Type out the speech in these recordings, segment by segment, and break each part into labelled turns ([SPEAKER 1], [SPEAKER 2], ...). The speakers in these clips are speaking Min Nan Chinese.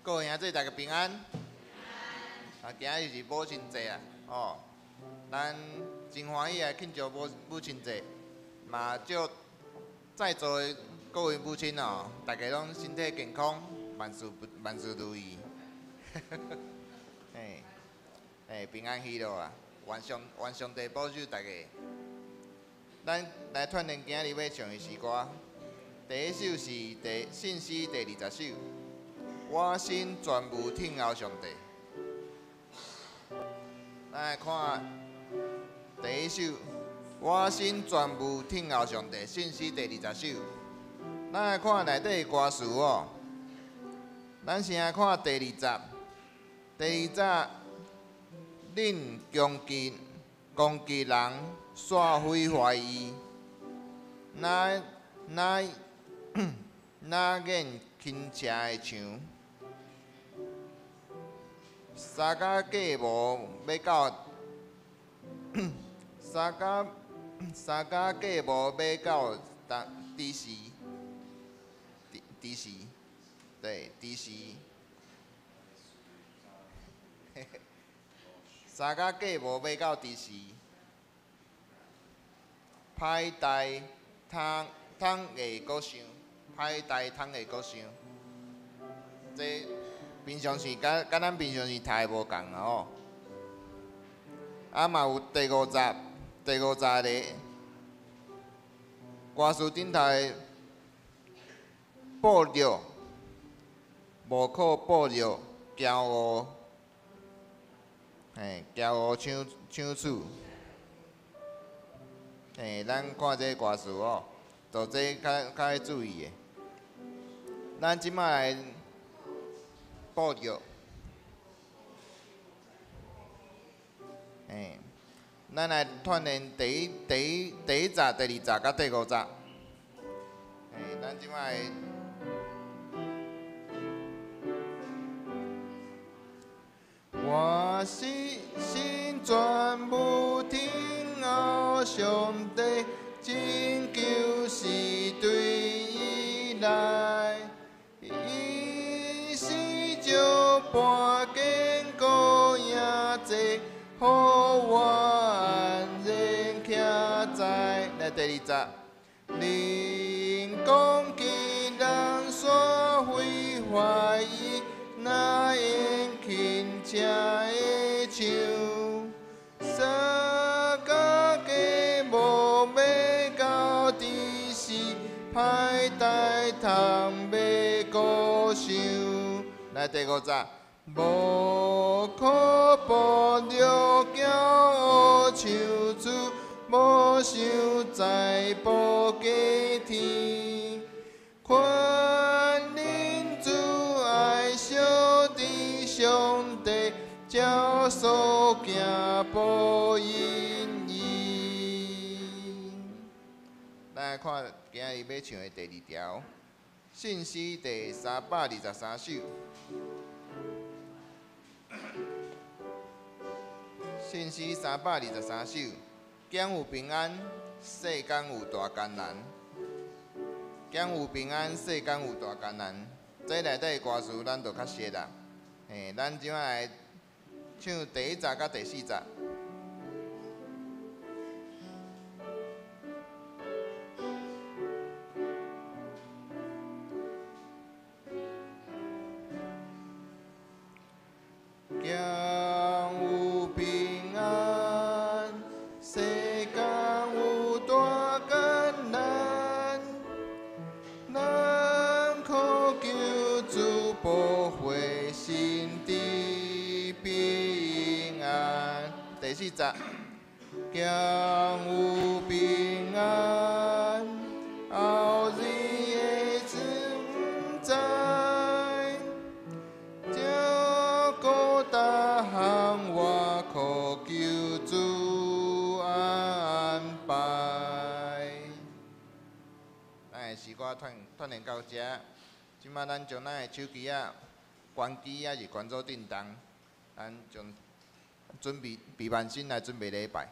[SPEAKER 1] 各位兄弟大家平安。啊，今仔日是母親節啊，哦，咱真歡喜來慶祝母親節，嘛祝在座的各位母親哦，大家攏身體健康，萬事萬事如意。嘿，嘿，平安喜樂啊！願上帝保守大家。咱來串聯今仔日欲唱的詩歌，第一首是第信詩第20首，我心全無等候上帝。咱來看第一首，我心全無等候上帝，信詩第20首。咱來看內底的歌詞哦。咱先來看第二節，第二節，恁攻擊人，煞毀壞伊，若若若見輕斜的牆，三更過無欲到，三更過無欲到當底時，底時，對，底時，三更過無欲到底時。歹代通通會閣想，歹代通會閣想。這平常時佮咱平常時讀的無仝啊吼。啊嘛有第五節，第五節咧，歌詞頂頭的報著，無可報著，驕傲，嘿，驕傲搶取。嘿，咱看這個歌詞哦，就這較較愛注意的。咱這擺來報著，嘿，咱來串聯第一節、第二節佮第五節。嘿，咱這擺。我是心全無等候上帝，拯救是對伊來，伊是石磐堅固營寨，予我安然徛在。來第二節，恁攻擊人煞毀壞伊，若用輕斜的牆，三更過無欲到底時，歹代通欲閣想。來第五節，無可報著驕傲搶取，無想財寶過天。勸恁主愛惜佇上帝，才所行報應伊。咱來看今日欲唱的第二條，信詩第323首。信詩323首，講有平安，世間有大艱難。講有平安，世間有大艱難。這內底的歌詞咱就較熟啦。嘿，咱這擺來唱第一節佮第四節。講有平安，世間有大艱難，咱苦求主保護心地平安。第四節，講有平安，後日的主毋知，照顧逐項我苦求主安排。咱的詩歌串聯到這，這擺咱將咱的手機仔關機，抑是關做振動，咱將準備備萬心來準備禮拜。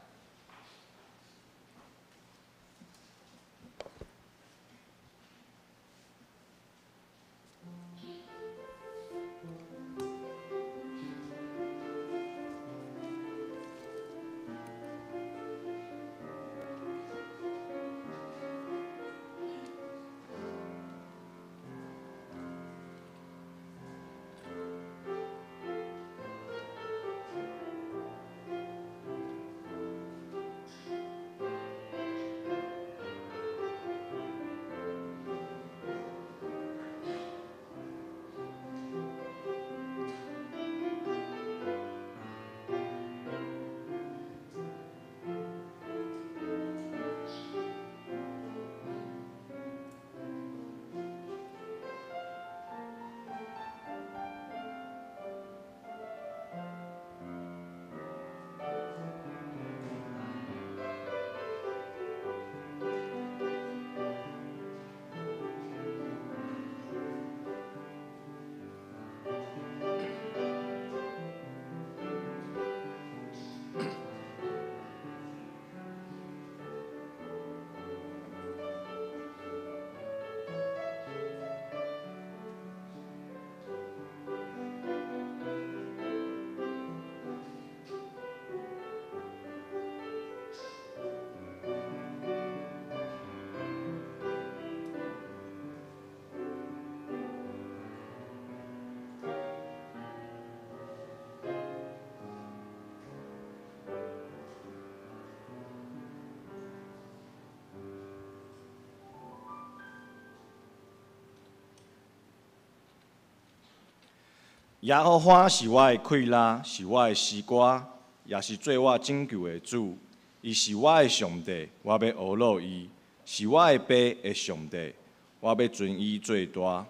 [SPEAKER 2] 耶和華是我的氣力，是我的詩歌，也是做我拯救的主。伊是我的上帝，我欲呵咾伊；是我的爸的上帝，我欲尊伊做大。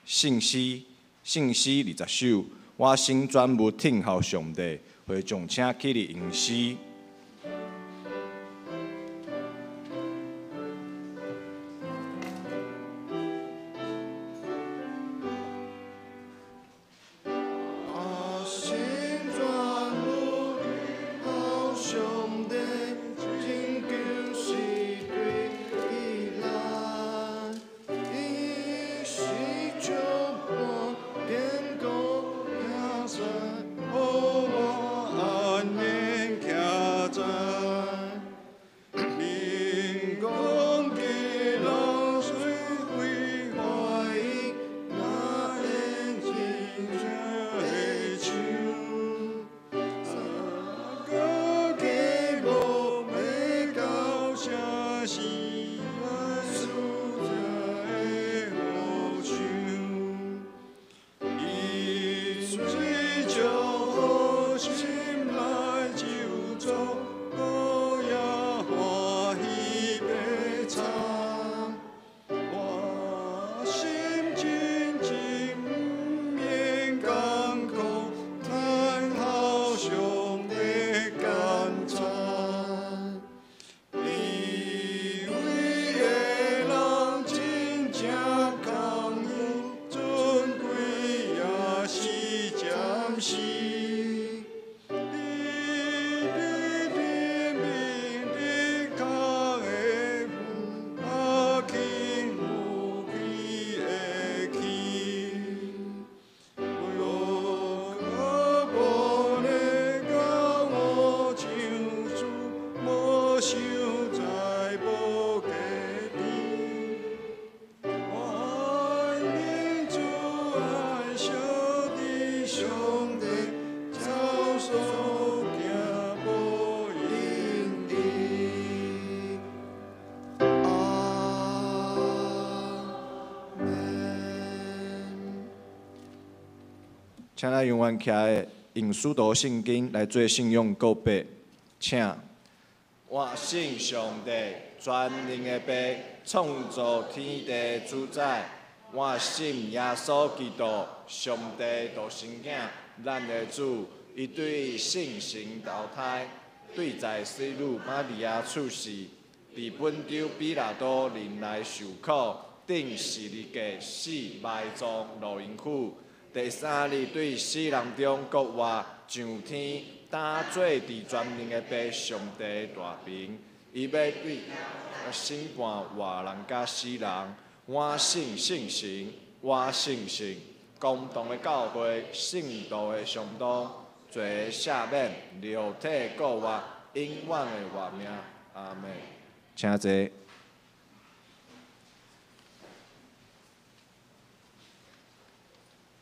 [SPEAKER 2] 聖詩，聖詩20首，我心專務聽候上帝，會眾請起立吟詩。
[SPEAKER 1] 我心專務聽候上帝，拯救是對伊來，伊是石磐堅固所在，予我安然徛在。民講的人雖毀壞伊，若會真正會唱。三個計無欲到城市，愛輸才會好唱。伊水將我心內咒詛，我也歡喜欲唱。我心真正毋免艱苦，等候上帝感讚。卑微的人真正空虛，尊貴也是暫時。你佇天邊的跤的雨，阿輕有起會去。若無咧教我唱詩，無想再無家己。我願主愛惜佇上帝，走所行無閒伊。阿門。
[SPEAKER 2] 請咱永遠徛的用使徒信經來做信仰告白，請。我信上帝，全能的父，創造天地主宰。我信耶穌基督，上帝獨生囝，咱的主。伊對聖神投胎，對在水女瑪利亞出世，佇本丟彼拉多忍耐受苦，釘十字架死埋葬落陰府。第三日對死人中復活，上天，擔坐佇全能的父上帝大爿。伊欲對審判活人佮死人。我信聖神，我信聖公同的教會，聖徒的相通，罪的赦免，肉體復活，永遠的活命。阿們。請坐。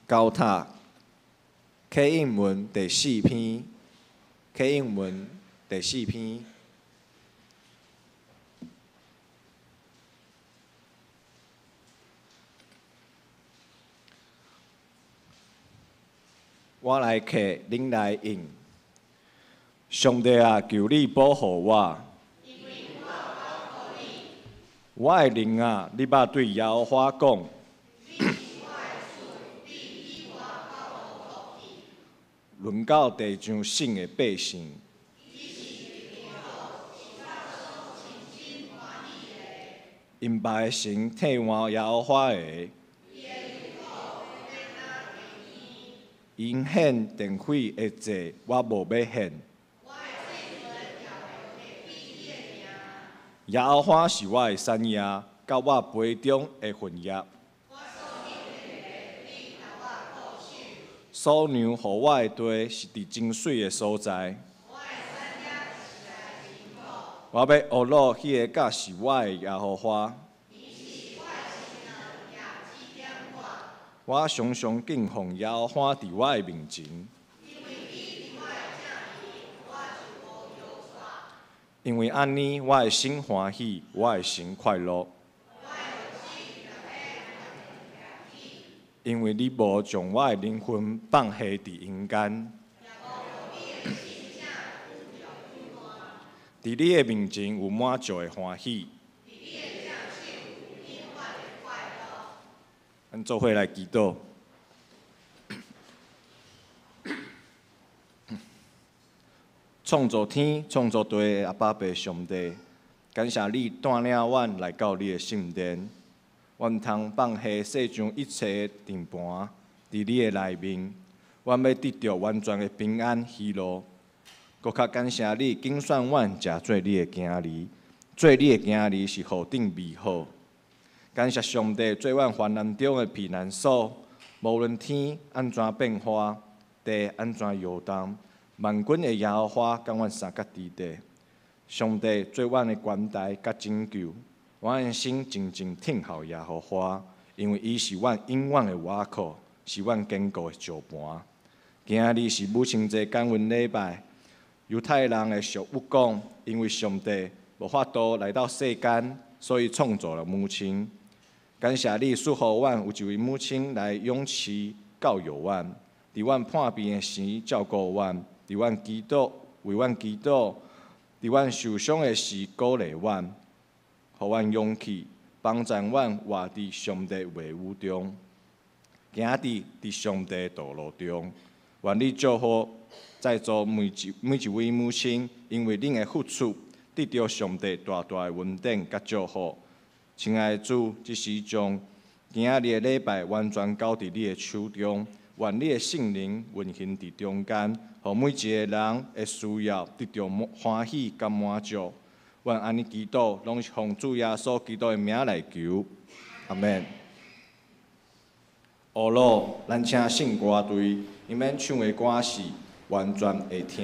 [SPEAKER 2] 高塔啟應文第四篇，啟應文第四篇。我來客，恁來應。上帝啊，求你保護我。我的靈啊，你捌對耶和華講。輪到地上聖的百姓。𪜶爸的神替換耶和華的。𪜶獻電火的祭，我無欲獻。耶和華是我的產業，佮我杯中的份業。所讓予我的地是佇真水的所在。我欲呵咾彼個教示我的耶和華。我常常敬奉耶和華佇我的面前。因為按呢，我的心歡喜，我的神快樂。因為你無將我的靈魂放下佇陰間。佇你的面前有滿足的歡喜。咱做伙來祈禱。創造天、創造地的阿爸父上帝，感謝你帶領阮來到你的聖殿，阮通放下世上一切的定盤，佇你的內面，阮欲得著完全的平安喜樂。閣較感謝你揀選阮，成做你的囝兒，做你的囝兒是何等美好。感謝上帝做阮患難中的避難所，無論天按怎變化，地按怎搖動，萬軍的耶和華佮阮相佮佇地。上帝做阮的關台佮拯救，我的心靜靜等候耶和華，因為伊是阮永遠的倚靠，是阮堅固的石盤。今日是母親節感恩禮拜，猶太人的俗語講，因為上帝無法度來到世間，所以創造了母親。感謝你賜予阮有一位母親來養飼教育阮，佇阮破病的時照顧阮，佇阮祈禱為阮祈禱，佇阮受傷的時鼓勵阮，予阮勇氣，幫助阮活佇上帝話語中，行佇上帝的道路中。願你祝福在座每一位母親，因為恁的付出，得著上帝大大的恩典佮祝福。親愛的主，這時將今仔日的禮拜完全交佇你的手中，願你的聖靈運行佇中間，予每一個人的需要得著歡喜佮滿足。願按呢祈禱，攏是奉主耶穌基督的名來求，阿們。阿魯，咱請聖歌隊，𪜶欲唱的歌是《完全的疼》。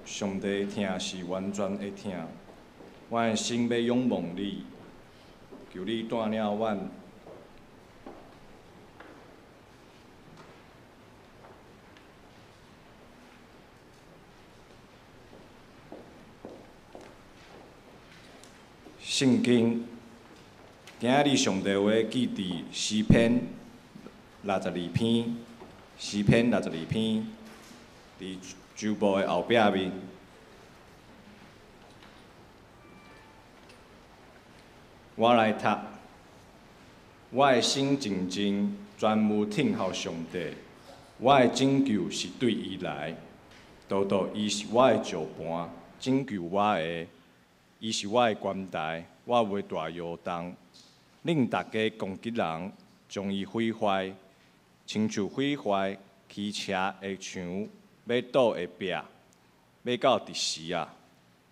[SPEAKER 2] 上帝疼是完全的疼，我的心欲仰望你，求你带领阮。圣经今仔日上帝话记伫诗篇六十二篇，诗篇六十二篇，伫周报的后壁面。我来读，我的心静静，专务听候上帝，我的拯救是对伊来，独独伊是我的石磐，拯救我的。伊是我的关台，我袂大摇动。恁逐家攻击人，将伊毁坏，亲像毁坏骑车的墙，欲倒的壁，欲到伫时啊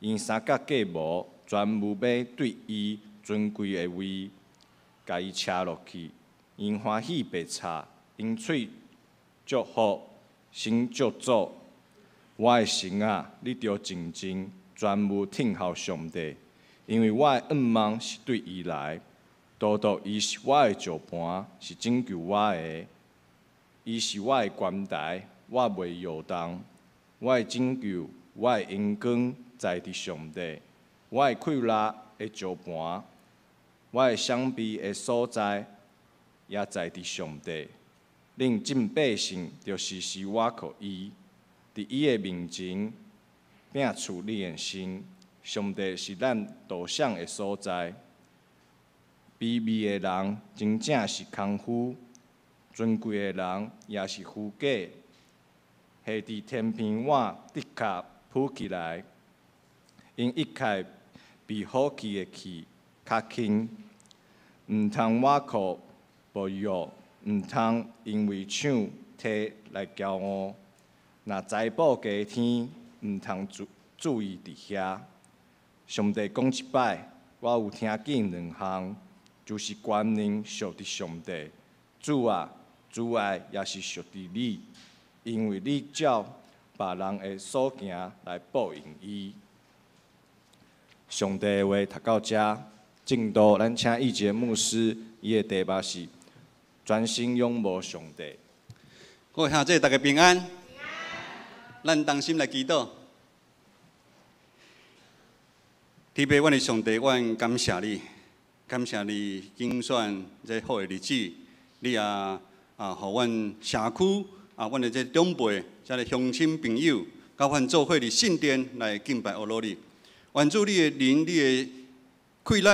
[SPEAKER 2] ！𪜶三角计谋，专务欲对伊尊贵的位，共伊车落去。𪜶欢喜白贼，𪜶喙祝福，心咒诅。我的神啊，你著静静，专务听候上帝，因为我的愿望是对伊来，独独伊是我的石磐，是拯救我的。伊是我的关台，我袂摇动。我的拯救，我的荣光在伫上帝。我的快乐的石磐，我的闪避的所在，也在伫上帝。恁众百姓著时时倚靠伊，伫伊的面前摒除你的身。上帝是咱躲闪的所在。卑微的人真正是空虚，尊贵的人也是虚假。下伫天平碗的确浮起来，𪜶一切比好气的气较轻。毋通倚靠暴虐，毋通因为抢提来骄傲。若财宝加添，毋通注意伫遐。上帝讲一摆，我有听见两项，就是权能属伫上帝。主啊，慈爱也是属伫你，因为你照别人的所行来报应伊。上帝的话读到遮，正道咱请义杰牧师，伊的题目是专心仰望上帝。
[SPEAKER 3] 各位兄弟，大家平安。咱同心来祈祷。天父，阮的上帝，阮感谢你，感谢你拣选这好的日子，你也予阮社区啊，阮的这长辈、这个乡亲朋友，佮阮做伙伫圣殿来敬拜阿罗你。愿主你的灵、你的气力，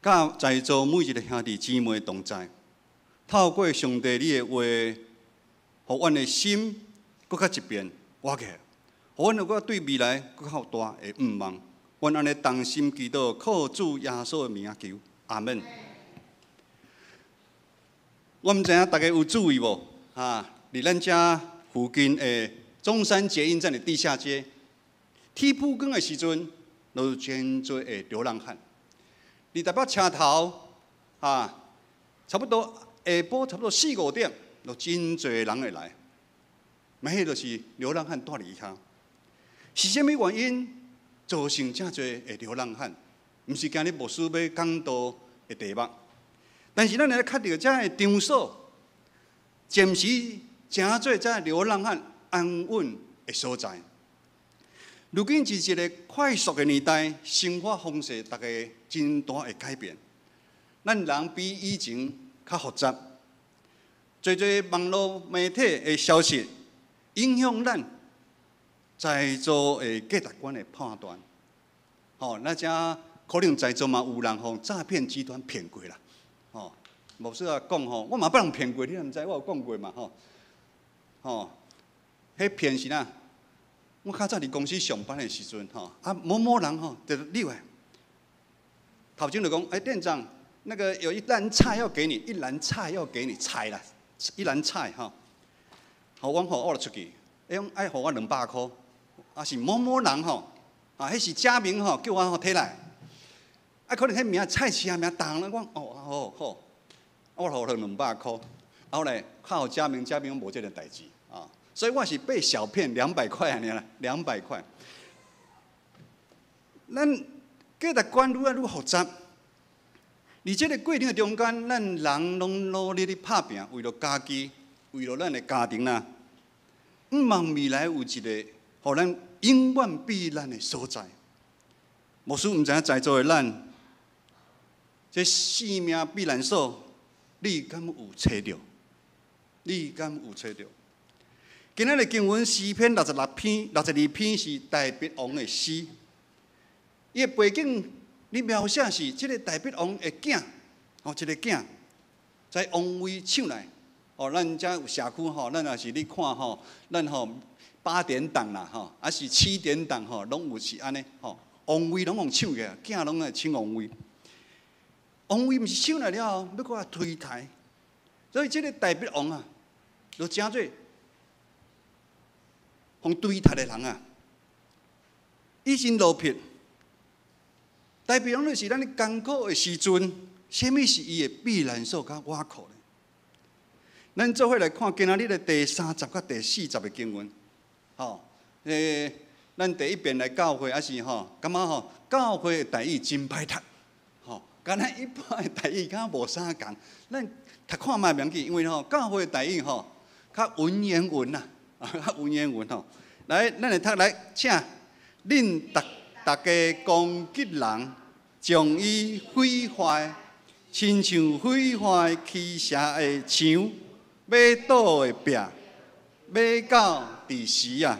[SPEAKER 3] 佮在座每一个兄弟姊妹同在。透过上帝你的话，予阮的心阁较一遍活起来，予阮有阁对未来阁较大的盼望。阮按呢同心祈祷，靠主耶稣的名求，阿门。我毋知影大家有注意无？啊，伫咱遮附近的中山捷运站的地下街，天曝光的时阵，都有真济的流浪汉。伫台北车头，啊，差不多下晡差不多四五点，就真济人会来。嘛，彼就是流浪汉蹛伫遐。是啥物原因造成遮济的流浪汉？毋是今日牧师欲讲道的题目。但是咱来看著遮个场所，暂时成做遮流浪汉安稳的所在。如今是一个快速的年代，生活方式逐家真大的改变。咱人比以前较复杂，济济网路媒体的消息影响咱在座的价值观的判断。吼，咱遮可能在座嘛有人予诈骗集团骗过啦。吼，牧师也讲吼，我嘛予人骗过，你毋知我有讲过嘛？吼，吼，彼骗是哪？我较早伫公司上班的时阵，吼，啊某某人吼就入来，头前就讲，欸，店长，那个有一篮菜要给你，一篮菜要给你，菜啦，一篮菜吼，予阮吼，我就出去，伊讲爱予我200箍，啊是某某人吼，啊，彼是佳明吼，叫我吼提来，啊可能彼名菜市仔名重啦，我讲哦好好，啊我予伊200箍，啊后来敲予佳明，佳明讲无这个代志，啊，所以我是被小騙200塊按呢啦，兩百塊。咱價值觀愈來愈複雜，佇這个過程的中間，咱人攏努力咧拍拚，為著家己，為著咱的家庭啦。向望未來有一个，予咱永遠避難的所在。牧師毋知影在座的咱，這生命避難所，你敢有揣著？你敢有揣著？今仔日經文詩篇66篇、62篇是大衛王的詩。伊的背景，你描寫是這个大衛王的囝，哦，一个囝在王位搶來，哦，咱遮有社區吼，咱若是你看吼，咱吼八點檔啦吼，抑是七點檔吼，攏有是按呢吼，王位攏予搶去，囝攏愛搶王位。王位毋是搶來了後，欲閣來推抬，所以這个大衛王啊，就成做予追殺的人啊，伊真落魄。大衛王就是咱艱苦的時陣，啥物是伊的避難所佮倚靠呢？咱做伙來看今仔日的第30佮第40的經文，吼，咱第一遍來教會，抑是吼，感覺吼，教會的台語真歹讀，吼，佮咱一般的台語敢無啥仝。咱讀看覓袂要緊，因為吼，教會的台語吼，較文言文啊，較文言文吼。來，咱來讀來，請恁逐逐家攻擊人，將伊毀壞，親像毀壞譏蛇的牆，欲倒的壁，欲到佇時啊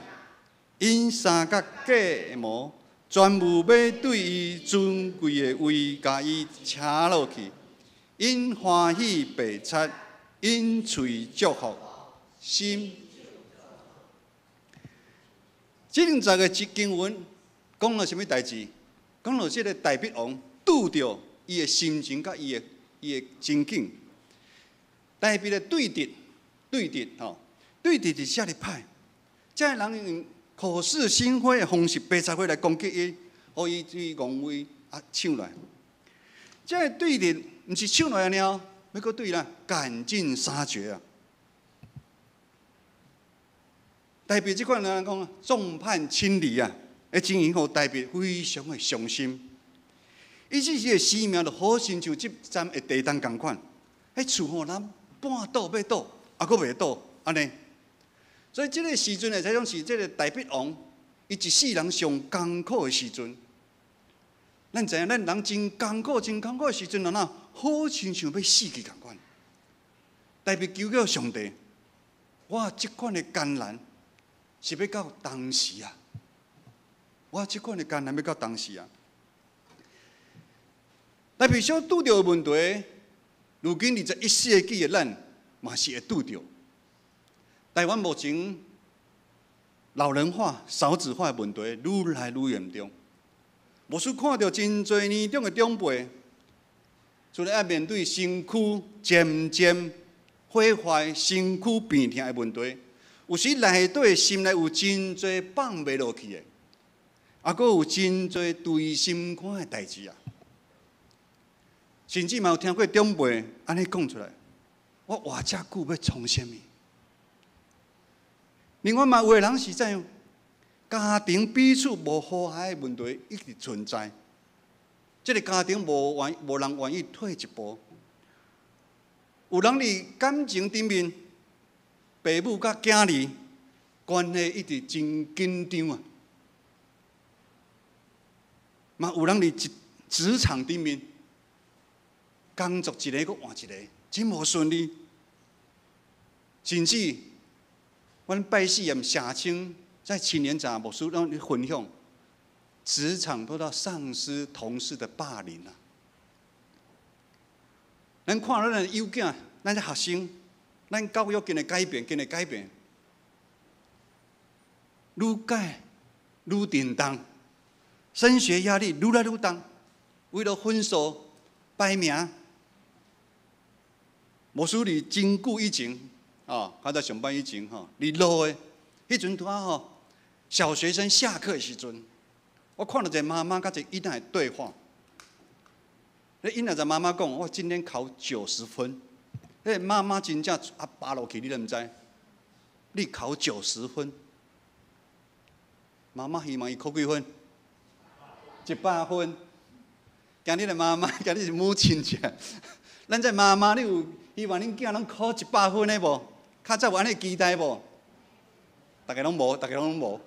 [SPEAKER 3] ！𪜶三角計謀，全部欲對伊尊貴的位共伊捙落去。𪜶歡喜白賊，𪜶喙祝福，心。這兩節的經文講了啥物代誌？講到這个大衛王拄著伊的心情佮伊的情景。大衛的對敵，對敵吼，對敵是遮爾歹，這个人用口是心非的方式，白賊話來攻擊伊，予伊對王位啊搶來。這个對敵毋是搶來爾，欲閣對伊趕盡殺絕啊！大衛這款人講眾叛親離啊，的情形，予大衛非常的傷心。伊只是的生命就好親像這站的地毯仝款，彼厝吼，咱半倒欲倒，犹閣袂倒，按呢。所以這个時陣會使講是這个大衛王，伊一世人上艱苦的時陣。咱知影，咱人真艱苦、真艱苦的時陣，若好親像欲死去仝款。大衛求告上帝，我這款的艱難是欲到當時啊！我這款的艱難欲到當時啊！大衛所拄著的問題，如今21世紀的咱嘛是會拄著。台灣目前老人化、少子化的問題愈來愈嚴重。牧師看著真濟年長的長輩，除了愛面對身軀漸漸毀壞、身軀病痛的問題，有時內底心內有真濟放袂落去的，猶閣有真濟捶心肝的代誌啊！甚至嘛有聽過長輩按呢講出來：我活遮久欲創啥物？另外嘛，有的人是怎樣？家庭彼此無和諧的問題一直存在，這个家庭無人願意退一步。有人佇感情頂面，爸母佮囝兒關係一直真緊張啊。嘛有人佇職場頂面，工作一个閣換一個，真無順利。甚至，阮拜四艷社青在青年站牧師攏咧分享，職場受到上司、同事的霸凌啊。咱看咱的幼囝，咱的學生，咱教育緊來改變，緊來改變，愈改愈沉重，升學壓力愈來愈重，為了分數排名，牧師佇真久以前，哦，較早上班以前吼，佇路的彼陣拄仔吼，小學生下課的時陣，我看著一個媽媽佮一個囡仔的對話。彼囡仔就媽媽講：我今天考90分。彼個媽媽真正啊扒落去，你都毋知。你考90分。媽媽希望伊考幾分？100分。今日的媽媽，今日是母親節。咱這媽媽，你有希望恁囝攏考一百分的無？較早有按呢期待無？逐家攏無，逐家攏無。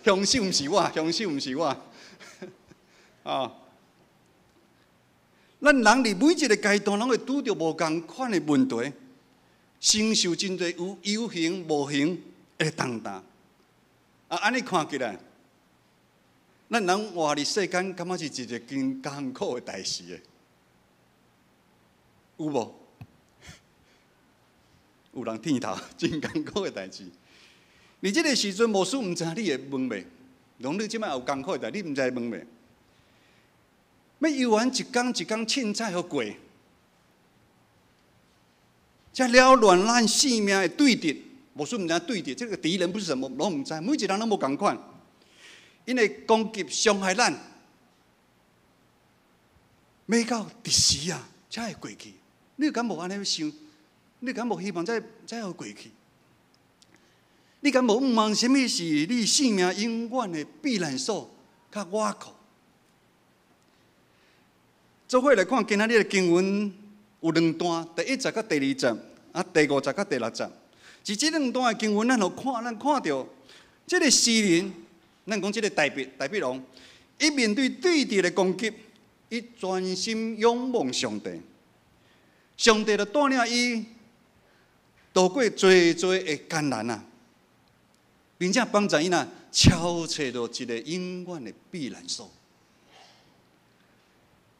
[SPEAKER 3] 凶手毋是我，凶手毋是我。啊！咱人佇每一个階段，攏會拄著無仝款的問題，承受真濟有有形無形的重擔。啊，按呢看起來，咱人活佇世間，感覺是一個真艱苦的代誌的，有無？有人點頭，真艱苦的代誌。佇這個時陣，牧師毋知你會問袂？講你這擺有艱苦的代，你毋知會問袂？欲猶原一工一工凊彩予過，這擾亂咱性命的對敵，牧師毋知對敵，這個敵人不是什麼，攏毋知，每一個人攏無仝款，𪜶會攻擊傷害咱，欲到佇時啊，才會過去。你敢無按呢想？你敢無希望才才會過去？你敢無向望啥物是你性命永遠的避難所，佮倚靠？做伙來看今仔日的經文有兩段，第一節佮第二節，啊，第五節佮第六節。佇這兩段的經文，咱予看，咱看著這個詩人，咱講這個大衛，大衛王，伊面對對敵的攻擊，伊專心仰望上帝，上帝就帶領伊度過濟濟的艱難啊，並且幫助伊若超揣著一個永遠的避難所。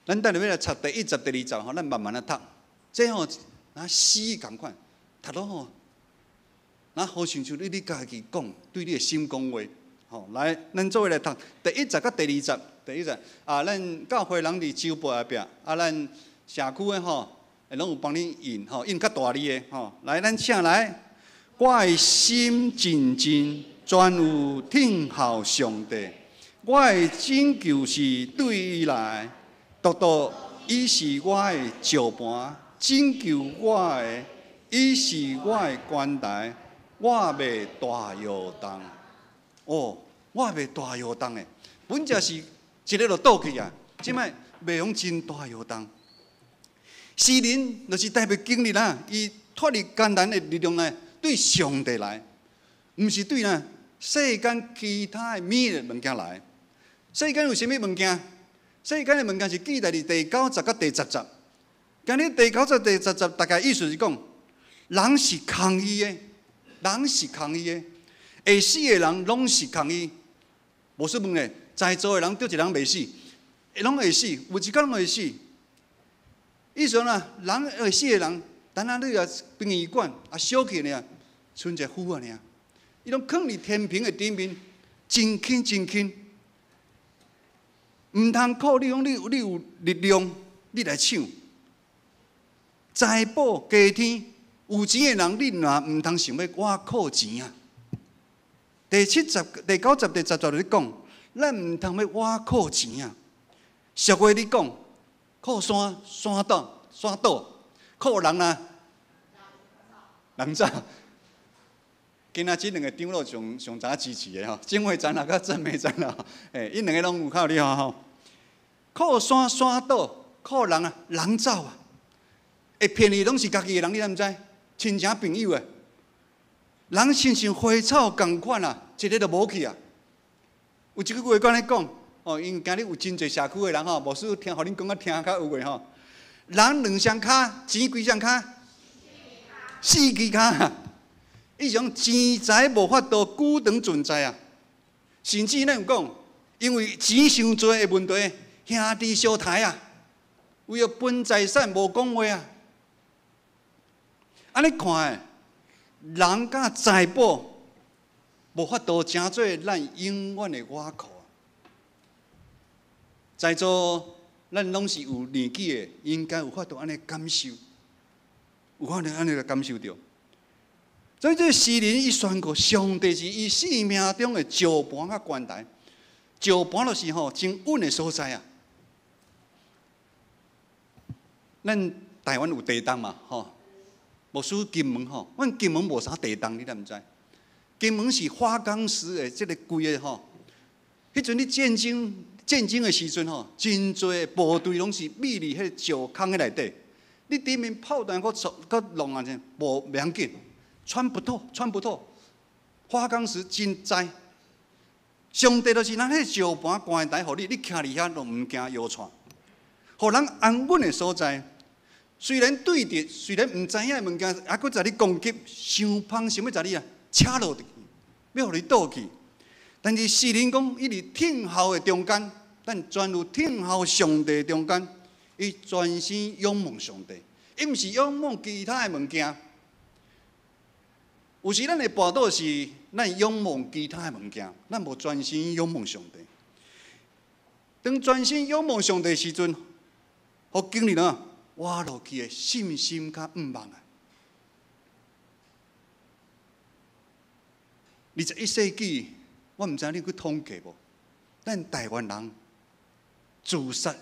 [SPEAKER 3] 咱等下欲來讀第一節、第二節吼，咱慢慢仔讀。這吼若詩仝款，讀落吼，若好親像你家己講，對你的心講話。吼，來，咱做伙來讀第一節佮第二節。第一節啊，咱教會人佇周報後壁，啊，咱社區的吼，攏有幫你印吼，印較大字的吼。來，咱請來，我的心靜靜，專有等候上帝，我的拯救是對伊來。獨獨伊是我的石磐，拯救我的，伊是我的懸台，我袂大搖動。哦，我袂大搖動的，本來是一个就倒去啊，這擺袂用真大搖動。詩人就是代表經歷啦，伊脫離艱難的力量呢，對上帝來，毋是對呢世間其他的物的物件來。世間有啥物物件？世間的物件是記載佇第九節佮第十節。今日第九節、第十節，大概意思是講，人是空虛的，人是空虛的，會死的人攏是空虛。無說問咧，在座的人佗一人袂死，攏會死，有一工攏會死。意思啦，人會死的人，等下你若殯儀館啊燒去爾，賰一個灰仔爾，伊攏囥佇天平的頂面，真輕真輕。毋通靠你講，你有力量，你來搶財寶加添。有錢的人，你若毋通想欲倚靠錢啊。第七節、第九節、第十節咧講，咱毋通欲倚靠錢啊。俗話咧講，靠山山倒，山倒；靠人啊，人走。今仔這兩個長老上上早支持的吼，正會長啦，佮鄭美長啦，欸，𪜶兩個攏有靠你吼。靠山山倒，靠人啊，人走啊。會騙你攏是家己的人，你敢毋知？親情朋友的，人親像花草仝款啊，一个就無去啊。有一句話按呢講，哦，因為今日有真濟社區的人吼，牧師聽，予恁講甲聽較有話吼。人兩雙跤，錢幾雙跤？四支跤。伊種錢財無法度久長存在啊，甚至咱有講，因為錢傷濟的問題，兄弟相刣啊，為著分財產無講話啊。按呢看，人佮財寶無法度成做咱永遠的倚靠啊。在座咱攏是有年紀的，應該有法度按呢感受，有法度按呢來感受著。所以這個詩人伊宣告，上帝是伊生命中的石磐佮懸台，石磐就是吼真穩的所在啊。咱台灣有地動嘛吼，牧師金門吼，阮金門無啥地動，你敢毋知？金门是花崗石的這个規个吼。彼陣你戰爭戰爭的時陣吼，真濟部隊攏是秘佇彼个石空的內底。你頂面炮彈閣閣弄啊，無袂要緊，穿不透，穿不透。花崗石真知，上帝就是咱彼石盤關台，予你，你徛佇遐都毋驚搖掣，予人安穩的所在。雖然對敵，雖然毋知影的物件，猶閣共你攻擊，傷芳想欲共你啊，扯落去，欲予你倒去。但是詩人講，伊佇等候的中間，咱專有等候上帝中間，伊專心仰望上帝，伊毋是仰望其他的物件。有時咱的跋倒是咱仰望其他的物件，咱無專心仰望上帝。當專心仰望上帝時陣，予經歷了活落去的信心佮向望啊！21世紀，我毋知你去統計無？咱台灣人自殺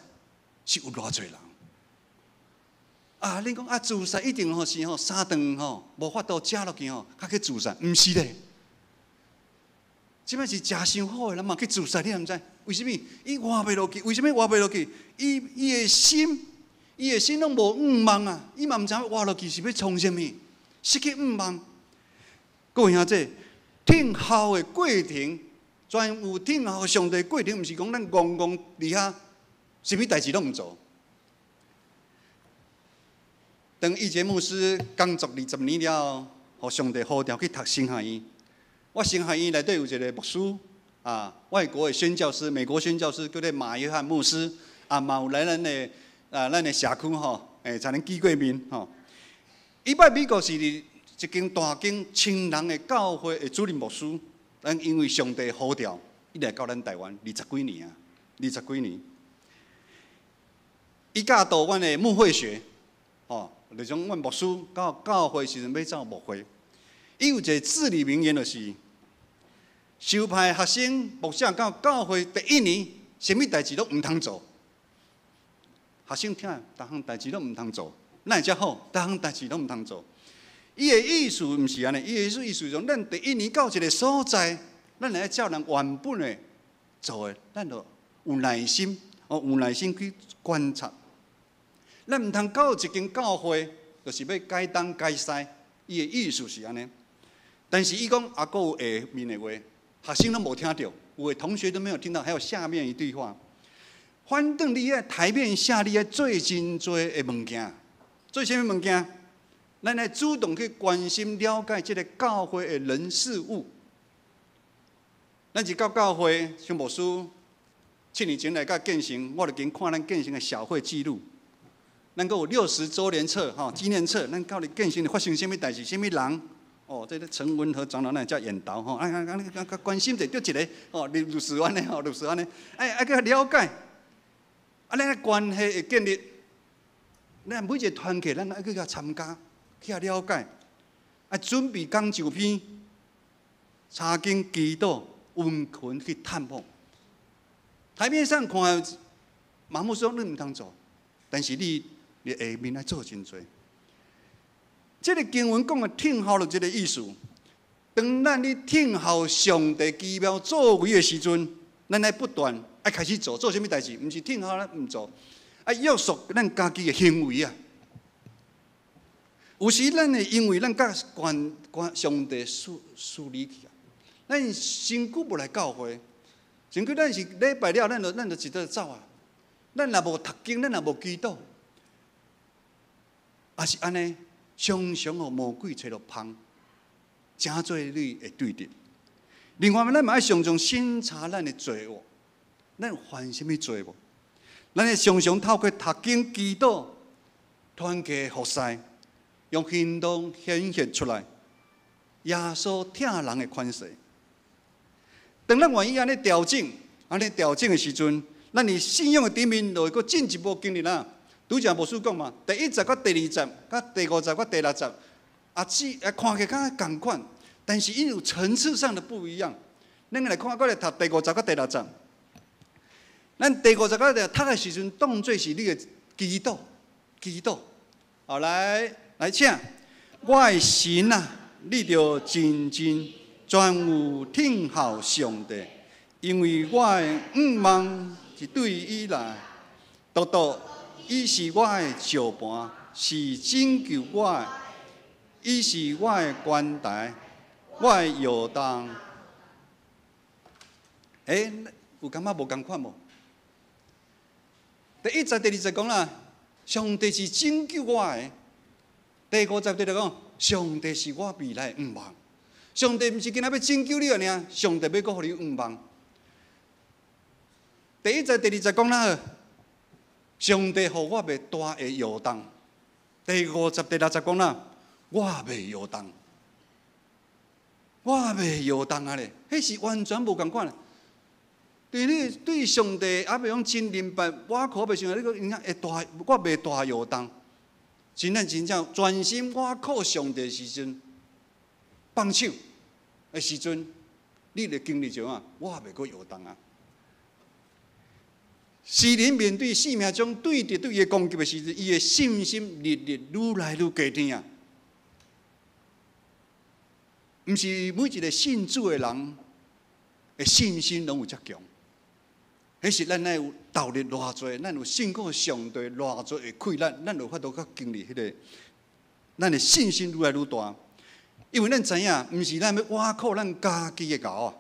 [SPEAKER 3] 是有偌濟人？啊！恁講啊，自殺一定吼是吼三頓吼無法度食落去吼，較去自殺，毋是咧。這擺是食傷好的人嘛去自殺，你毋知？為啥物？伊活袂落去，為啥物活袂落去？伊伊的心，伊的心攏無向望啊！伊嘛毋知影活落去是欲創啥物，失去向望。各位兄弟，等候的過程，專有等候上帝過程，毋是講咱戇戇佇遐，啥物代誌攏毋做。當以前牧師工作20年了後，予上帝呼召去讀神學院。我神學院內底有一個牧師，啊，外國的宣教師，美國宣教師叫做馬約翰牧師，啊，嘛有來咱的啊，咱的社區吼，才能見過面吼。伊佇美國是佇一間大間千人的教會的主任牧師，咱因為上帝呼召，伊來到咱台灣20幾年啊，20幾年。伊教導阮的牧會學，吼。就像阮牧師到教會時陣欲走牧會，伊有一個至理名言，就是受派學生牧者到教會第一年，啥物代誌攏毋通做。學生聽，逐項代誌攏毋通做，哪會遮好？逐項代誌攏毋通做。伊的意思毋是按呢，伊的意思意思講，咱第一年到一個所在，咱會愛照人原本的做的，咱就有耐心，哦，有耐心去觀察。咱毋通到一間教會，就是欲改東改西，伊的意思是按呢。但是伊講猶閣有下面的話，學生攏無聽著，有的同學都沒有聽到。還有下面一句話：反正你佇台面下，你愛做真濟的物件，做啥物物件？咱愛主動去關心、了解這个教會的人事物。咱一到教會，像牧師7年前來到建成，我就經看咱建成的小會記錄。咱閣有60週年冊吼，紀念冊，咱到底建成發生啥物代誌，啥物人？哦，這个陳文和長老咱遮緣投吼，啊啊啊！啊關心者著一个吼，律師按呢吼，律師按呢，愛愛去了解，啊，咱關係會建立，咱每一个團契，咱愛去共參加，去共了解，愛準備講授篇，查經、祈禱、溫泉去探訪。台面上看，馬牧師講你毋通做，但是你。你下面愛做真濟。這个經文講的等候，就這个意思。當咱咧等候上帝奇妙作為的時陣，咱愛不斷愛開始做，做啥物代誌？毋是等候咱毋做，愛約束咱家己的行為啊。有時咱會因為咱佮關關上帝疏疏離去啊，咱身軀無來教會，身軀咱是禮拜了，咱就一直走啊。咱若無讀經，咱若無祈禱。也是按呢，常常予魔鬼揣著蜂，誠濟你會對敵。另外，咱嘛愛常常省察咱的罪惡，咱犯啥物罪無？咱會常常透過讀經、祈禱、團契服侍，用行動顯現出來，耶穌疼人的款式。當咱願意按呢調整、按呢調整的時陣，咱佇信仰的頂面就會閣進一步經歷啦。拄才牧師講嘛，第一節佮第二節、佮第五節佮第六節，啊，只啊看起來敢若仝款，但是𪜶有層次上的不一樣。咱來看，閣來讀第五節佮第六節。咱第五節佮第讀的時陣，當做是你的祈禱，祈禱。好，來來，請我的神啊，你著靜靜全有等候上帝，因為我的向望是對伊來，獨獨伊是我的石磐，是拯救我的，伊是我的關台，我的搖動。欸，有感覺無仝款無？第一節、第二節講啦，上帝是拯救我的。第五節、第六講，上帝是我未來的向望。上帝毋是今仔欲拯救你爾，上帝欲閣予你向望。第一節、第二節講啦，上帝予我袂大會搖動。第五節、第六節講啦，我袂搖動，我袂搖動啊咧，彼是完全無仝款。對你對上帝猶未講真明白，我可袂想你講影會大，我袂大搖動。真正真正專心倚靠上帝的時陣，放手的時陣，你會經歷著啊，我袂閣搖動啊。詩人面對生命中對敵對伊的攻擊的時陣，伊的信心日日愈來愈加添啊！毋是每一個信主的人的信心攏有遮強。彼是咱愛有投入偌濟，咱有信靠上帝偌濟的氣力，咱有法度較經歷彼個，咱的信心愈來愈大。因為咱知影，毋是咱欲倚靠咱家己的𠢕啊，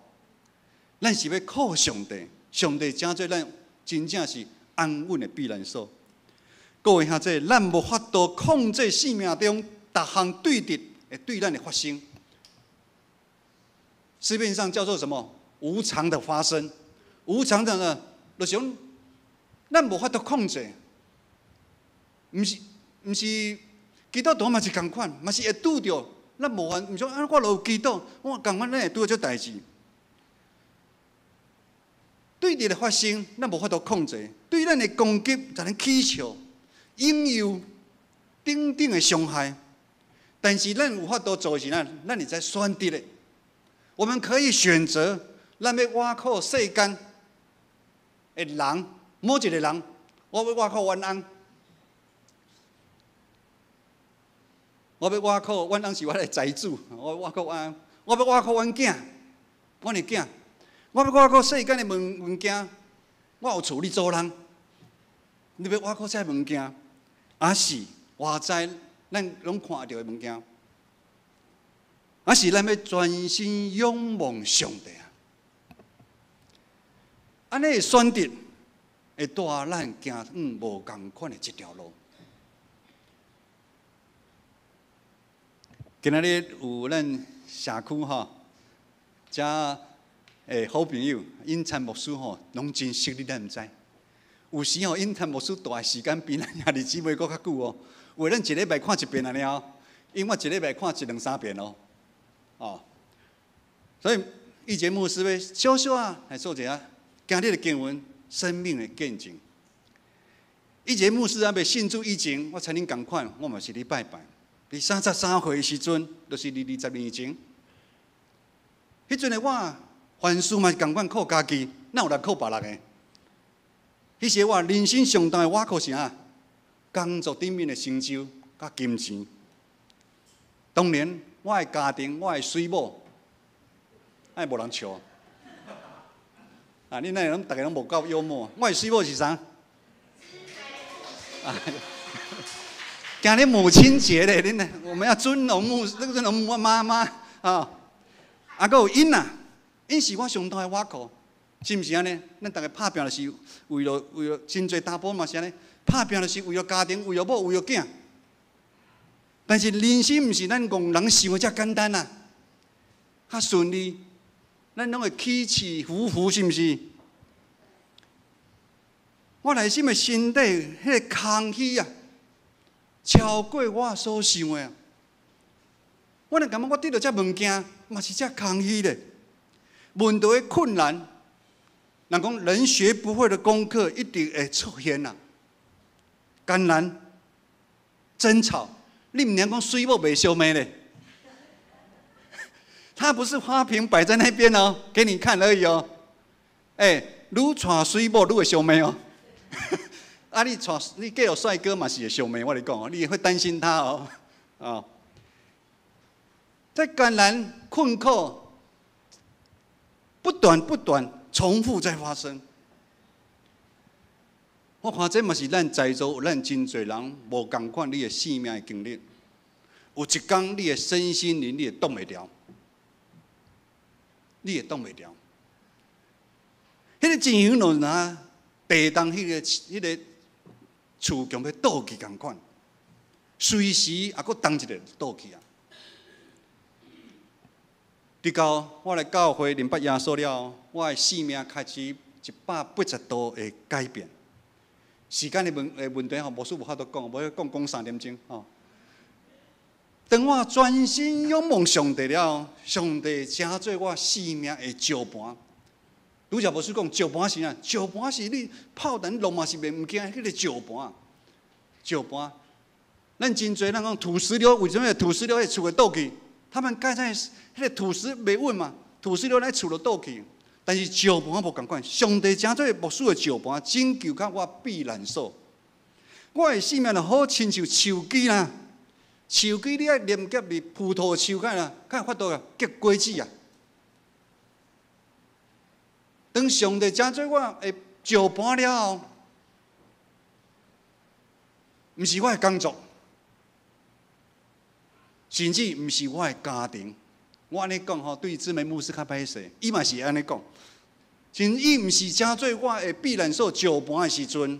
[SPEAKER 3] 咱是欲靠上帝，上帝成做咱真正是安穩的避難所。各位兄弟，咱無法度控制生命中逐項對敵會對咱的發生。市面上叫做什麼？無常的發生，無常的呢，就是講咱無法度控制，毋是毋是基督徒嘛是仝款，嘛是會拄著，咱無法，毋是講啊，我著有祈禱，我仝款咱會拄著這代誌。對敵的發生，咱無法度控制；對咱的攻擊，共咱起笑、引誘等等的傷害。但是咱有法度做的是啥？咱會使選擇的。我們可以選擇，咱欲倚靠世間的人，某一個人，我欲倚靠阮翁，我欲倚靠阮翁是我的財主，我倚靠阮翁，我欲倚靠阮囝，阮的囝。我欲倚靠世間的物物件，我有厝你租人，你欲倚靠這物件，抑是外在咱攏看著的物件，抑是咱欲專心仰望上帝啊！按呢的選擇會帶咱行向無仝款的這條路。今仔日有咱社區吼，遮。欸，好朋友，尹燦牧師吼，攏真熟，你敢毋知？有時吼，尹燦牧師蹛的時間比咱兄弟姊妹閣較久哦。有的咱一禮拜看一遍按呢哦，𪜶我一禮拜看一兩三遍哦。哦，所以一節牧師欲小小啊來做一下今日的經文，生命的見證。一節牧師猶未信主以前，我參恁仝款，我嘛是咧拜拜。佇33歲的時陣，就是20年前。彼陣的我。凡事嘛是仝款靠家己，哪有人靠別人的？彼時我人生上大的倚靠是啥？工作頂面的成就佮金錢。當然，我的家庭，我的媠某，愛無人笑。啊，恁哪會攏逐个攏無夠幽默？我的媠某是啥？啊，今日母親節咧，恁呢？我們要尊榮母，那個尊榮媽媽啊。啊，閣有𪜶啊。𪜶是我上大的倚靠，是毋是按呢？咱逐个拍拚就是為著為著真濟查埔嘛是按呢，拍拚就是為著家庭，為著某，為著囝。但是人生毋是咱戇人想的遮簡單啊，較順利，咱攏會起起伏伏，是毋是？我內心的身體彼个空虛啊，超過我所想的啊。我若感覺我得著這物件，嘛是遮空虛咧。面對困難，人講人學不會的功課一定會出現啊。艱難、爭吵，你毋通講媠某袂相罵咧。他不是花瓶擺在那邊哦，給你看而已哦。欸，愈娶媠某愈會相罵哦。啊，你娶你嫁予帥哥嘛是會相罵，我共你講哦，你會擔心他哦。哦，在艱難困苦。不斷不斷重複在發生。我看這嘛是咱在座有咱真濟人無仝款，你的生命的經歷。有一工你的身心靈你會擋袂牢，你會擋袂牢。彼個情形就若地動，彼個厝強欲倒去仝款，隨時也閣動一下倒去啊！直到我來教會認捌耶穌了，我的生命開始180度的改變。時間的問題吼，牧師無法度講，無講講3點鐘吼。當我專心仰望上帝了，上帝成做我生命的石盤。拄才牧師講，石盤是啥？石盤是你炮彈落嘛是袂毋驚，彼個石盤，石盤。咱真濟人講土石流，為啥物土石流彼厝會倒去？他們蓋在彼個土石袂穩嘛，土石流咱厝就倒去。但是石盤無仝款，上帝成做牧師的石盤，拯救較我避難所。我的生命就好親像樹枝啦，樹枝你愛連結佇葡萄樹幹啦，才有法度啊結果子啊。當上帝成做我的石盤了後，毋是我的工作，甚至毋是我的家庭。我按呢講吼，對姊妹牧師較歹勢，伊嘛是按呢講。真伊毋是成做我的避難所石盤的時陣，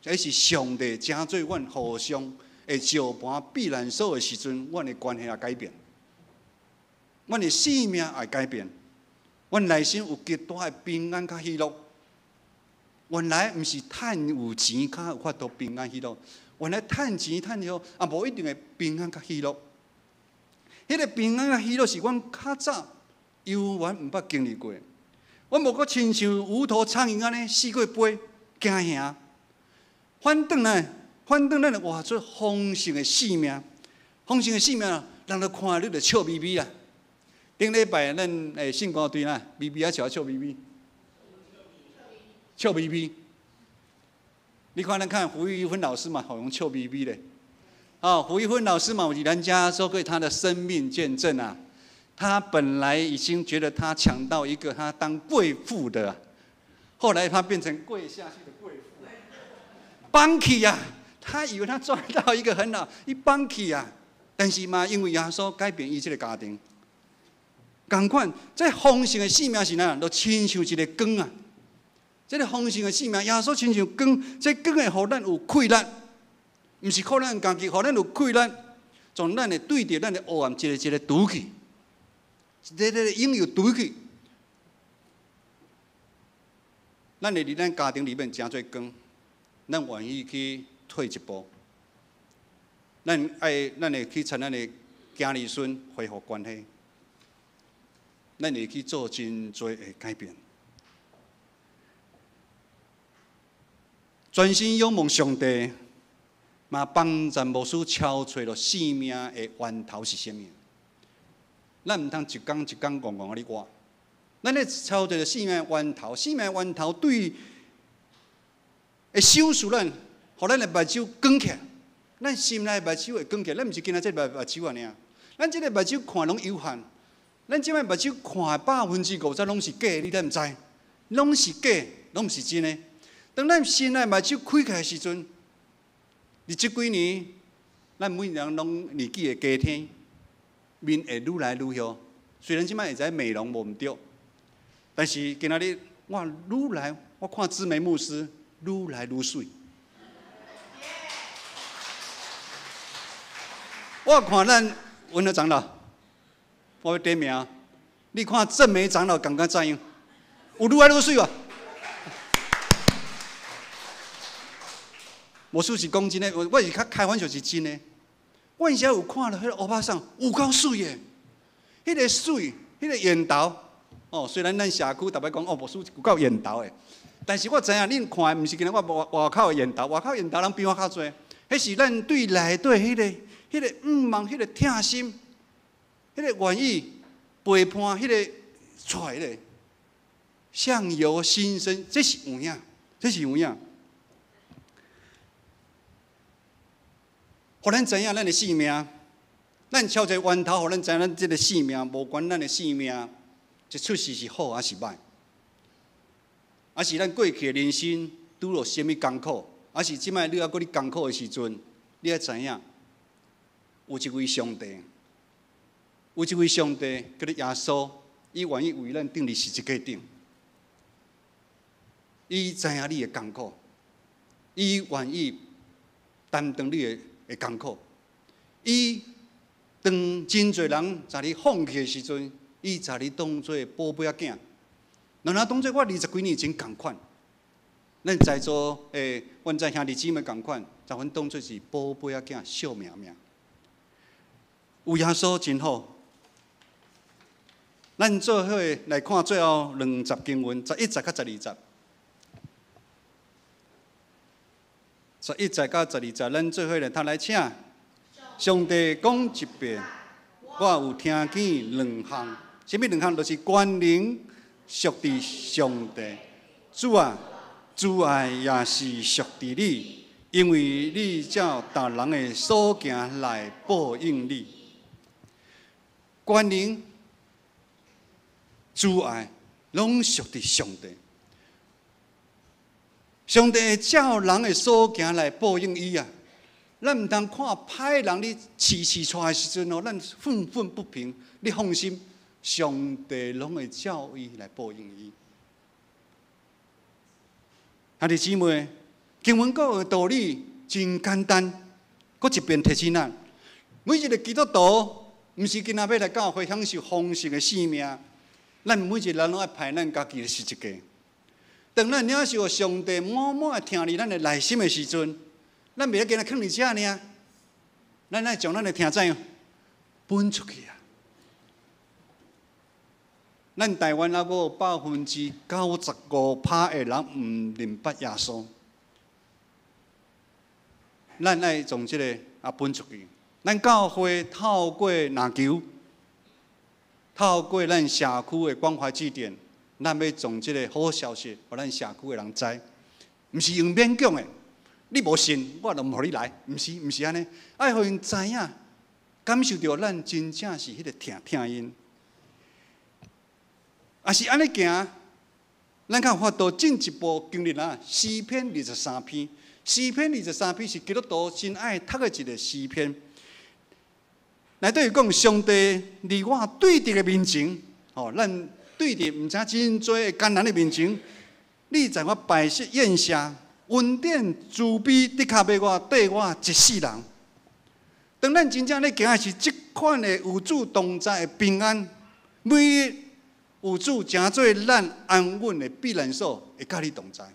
[SPEAKER 3] 這是上帝成做阮互相的石盤避難所的時陣，阮的關係也改變，阮的生命也改變，阮內心有極大的平安佮喜樂。原來毋是趁有錢較有法度平安喜樂，原來趁錢趁了也無一定會平安佮喜樂。彼個平安佮喜樂是阮較早猶原毋捌經歷過。阮無閣親像無頭蒼蠅按呢四界飛驚嚇，反轉來，反轉咱會活出豐盛的生命，豐盛的生命，人就看你就笑眯眯啊。頂禮拜咱的聖歌隊啦，眯眯啊笑啊笑眯眯，笑眯眯。你看咱看胡玉芬老師嘛，好用笑眯眯咧。哦，胡玉芬老師嘛，有佇咱遮說過他的生命見證啊。他本來已經覺得他搶到一個他當貴婦的，後來他變成跪下去的貴婦，放棄啊！他以為他賺到一個很好，伊放棄啊！但是嘛，因為耶穌改變伊這個家庭，仝款，這豐盛的生命是哪？就親像一個光啊！這個豐盛的生命，耶穌親像光，這光會予咱有氣力，毋是靠咱家己，予咱有氣力，從咱的對著咱的黑暗一个一个除去。一个个引誘除去，咱會佇咱家庭裡面成做光，咱願意去退一步，咱愛，咱會去參咱的囝兒孫恢復關係，咱會去做真濟的改變，專心仰望上帝，嘛幫助牧師敲揣著生命的源頭是啥物。咱毋通一工一工戇戇仔咧活，咱咧操著生命源頭，生命源頭對會賞賜咱，予咱的目睭光起來，咱心內目睭會光起來。咱毋是干焦這個目睭按呢，咱這個目睭看攏有限，咱這擺目睭看50%攏是假的，你敢毋知？攏是假，攏毋是真的。當咱心內目睭開起來時陣，佇這幾年，咱每人攏年紀會加添。面會愈來愈好，雖然這擺會知美容無毋對，但是今仔日我愈來，我看姊妹牧師愈來愈媠。我看咱文和長老，我欲點名，你看鄭梅長老感覺怎樣？有愈來愈媠無？牧師是講真的，我是較開玩笑是真的。我以前有看著彼個歐巴桑有夠媠的，彼個媠，彼個緣投，哦，雖然咱社區逐擺講哦，牧師有夠緣投的，但是我知影恁看的毋是干焦我外外口的緣投，外口緣投人比我較濟，彼是咱對內底彼個向望、彼個疼心、彼個願意陪伴、彼個出來的，相由心生，這是有影，這是有影。予咱知影咱的生命，咱敲一個源頭，予咱知影咱這個生命，無管咱的生命這出世是好還是䆀？還是咱過去的人生拄著啥物艱苦？還是這擺你猶閣咧艱苦的時陣，你愛知影，有一位上帝，有一位上帝叫做耶穌，伊願意為咱釘佇十字架頂，伊知影你的艱苦，伊願意擔當你的艱苦，伊當真濟人共你放棄的時陣，伊共你當做寶貝仔囝。若若當做我二十幾年前仝款，咱在座的阮在兄弟姊妹仝款，共阮當做是寶貝仔囝，惜命命。有耶穌真好。咱做伙來看最後兩節經文，11節佮12節。11節佮12節，咱做伙來讀來請。上帝講一遍，我有聽見兩項，啥物兩項？就是權能屬佇上帝，主啊，慈愛也是屬佇你，因為你照逐人的所行來報應你。權能、慈愛，攏屬佇上帝。上帝會照人的所行來報應伊啊！咱毋通看歹人咧飼飼跩的時陣哦，咱憤憤不平。你放心，上帝攏會照伊來報應伊。兄弟姊妹，經文講的道理真簡單，閣一遍提醒咱：每一个基督徒，毋是今仔欲來教會享受豐盛的生命，咱每一个人攏愛排咱家己的十字架。當咱領受上帝滿滿的疼佇咱的內心的時陣，咱袂使干焦囥佇遮爾，咱愛將咱的疼怎樣分出去啊！咱台灣猶閣有95%的人毋認捌耶穌，咱愛將這个分出去。咱教會透過籃球，透過咱社區的關懷據點，咱欲將這个好消息，予咱社區的人知，毋是用勉強的。你無信，我就毋予你來，毋是，毋是按呢，愛予𪜶知影，感受著咱真正是彼个疼疼𪜶。也是按呢行，咱較有法度進一步經歷啊。詩篇二十三篇，詩篇二十三篇是基督徒真愛讀的一个詩篇。內底講上帝佇我對敵的面前，吼，咱對敵毋知真濟艱難的面前，你在我擺設宴席，恩典慈悲的確欲我綴我一世人。當咱真正咧行的是這款的有主同在的平安，每日有主成做咱安穩的避難所，會佮你同在。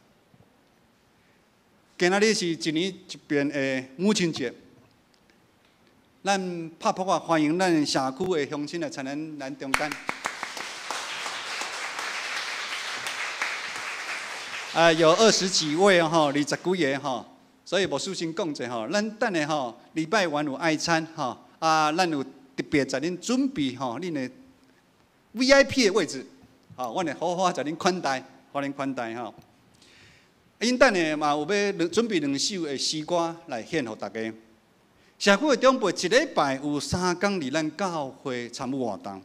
[SPEAKER 3] 今仔日是一年一遍的母親節，咱拍噗仔歡迎咱社區的鄉親來參咱咱中間。啊，有20幾位吼，20幾个吼，所以牧師先講者吼，咱等下吼禮拜完有愛餐吼，啊，咱有特別共恁準備吼，恁的 VIP 的位置，吼，阮會好好共恁款待，歡迎款待吼。𪜶等下嘛有欲準備兩首的詩歌來獻予大家。社區的長輩一禮拜有3工佇咱教會參與活動，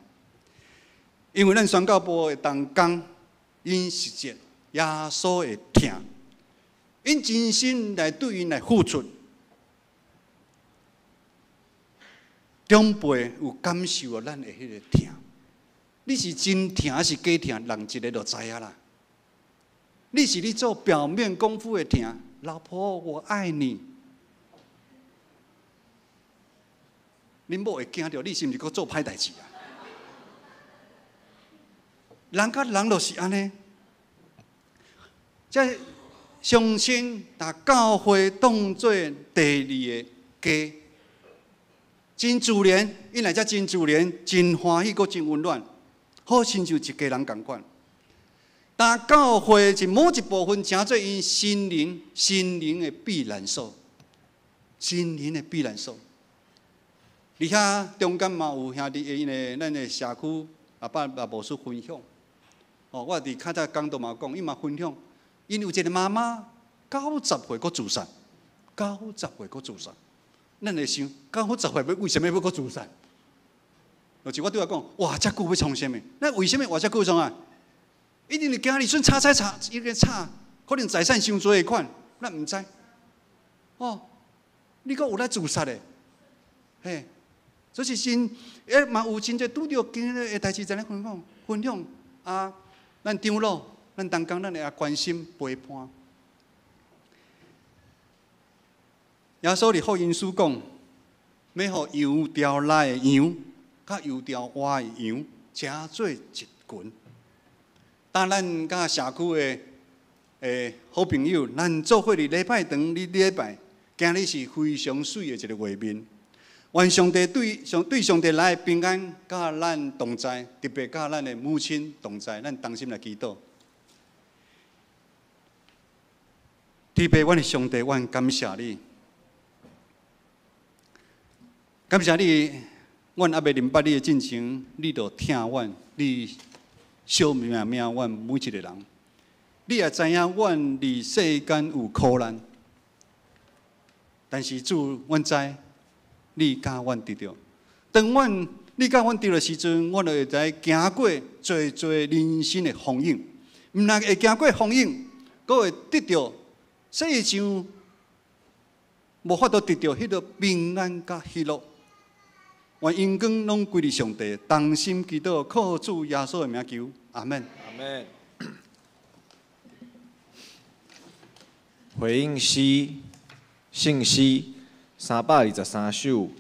[SPEAKER 3] 因為咱宣教部的同工，𪜶實踐耶穌的疼，𪜶真心來對𪜶來付出。長輩有感受到咱的彼个疼，你是真疼還是假疼？人一个就知影啦。你是咧做表面功夫的疼，老婆我愛你。恁某會驚著，你是毋是閣做歹代誌啊？人佮人就是按呢，這相親把教會當做第二个家，真自然，𪜶來遮真自然，真歡喜，閣真溫暖，好親像一家人仝款。但教會是某一部分，成做𪜶心靈、心靈的避難所，心靈的避難所。而遐中間嘛有兄弟，𪜶的咱的社區阿爸阿牧師分享。哦，我佇較早講道嘛講，伊嘛分享，𪜶有一个媽媽90歲閣自殺，90歲閣自殺。咱會想，90歲欲為啥物欲閣自殺？就是我拄仔講，活遮久欲創啥物？咱為啥物活遮久創啊？一定是今日陣吵吵吵，已經吵，可能財產傷濟的款，咱毋知。哦，你閣有咧自殺的，嘿，所以真，嘛有真濟拄著今日的代誌，在咧分享分享啊，咱長老，咱同工，咱會關心陪伴。耶穌佇福音書講，欲予羊牢內的羊，佮羊牢外的羊，成做一群。當咱佮社區的好朋友，咱做伙佇禮拜堂、佇禮拜，今日是非常媠的一个畫面。願上帝對上對上帝來的平安，佮咱同在，特別佮咱的母親同在，咱同心來祈禱。特別，阮的上帝，阮感謝你，感謝你，阮猶未認捌你的進前，你就疼阮，你惜命命阮每一个人。你也知影阮佇世間有苦難，但是主，阮知你教阮得著。當阮你教阮得著時陣，阮就會知行過濟濟人生的風雨，毋但會行過風雨，閣會得著世上無法度得著彼个平安佮喜樂。願榮光攏歸予上帝，同心祈禱，靠主耶穌的名求，阿門。
[SPEAKER 2] 阿門。回應詩，聖詩323首，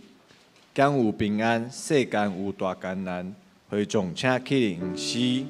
[SPEAKER 2] 敢有平安，世間有大艱難，會眾請起立吟詩。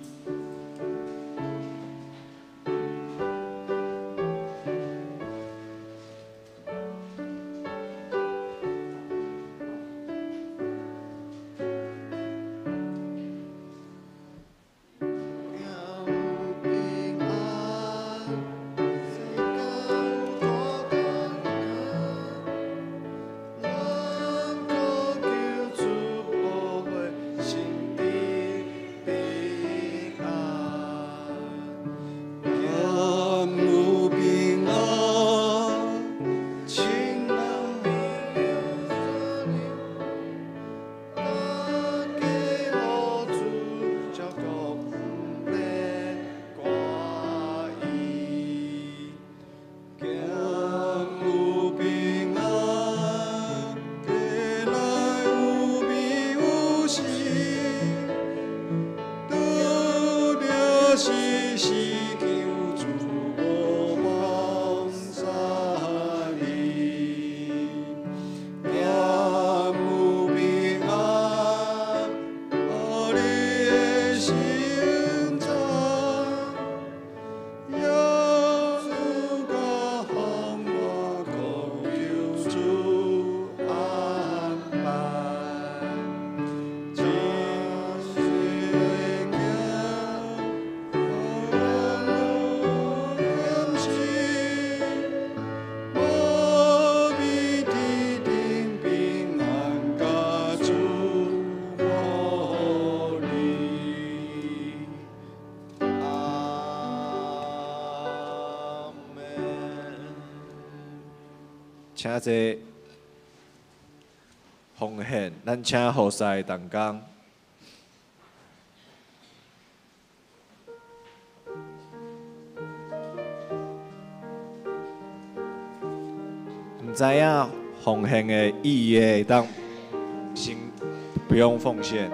[SPEAKER 2] 請坐奉獻，咱請服侍同工。毋知影奉獻的意義，會當先不用奉獻。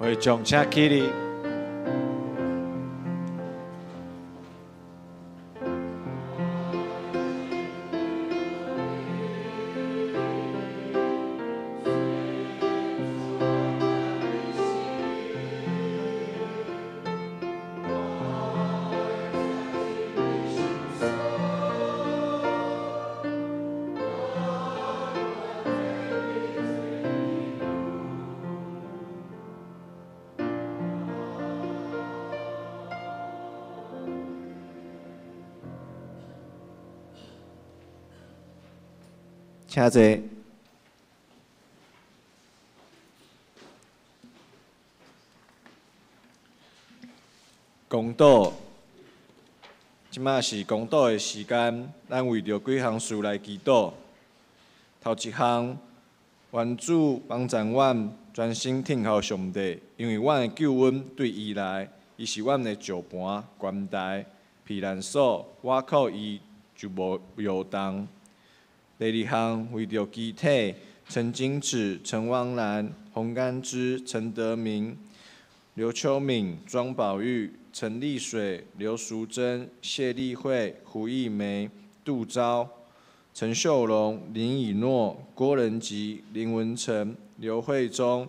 [SPEAKER 2] 會眾請起立。請坐。公禱，這馬是公禱的時間，咱為著幾項事來祈禱。頭一項，願主幫助阮專心聽候上帝，因為阮的救恩對伊來，伊是阮的石磐、關台、避難所，倚靠伊就無搖動。第二項，為著肢體，陳金子、陳汪蘭、洪甘之、陳德明、劉秋敏、莊寶玉、陳麗水、劉淑珍、謝麗慧、胡義梅、杜昭、陳秀榮、林以諾、郭仁吉、林文成、劉惠忠、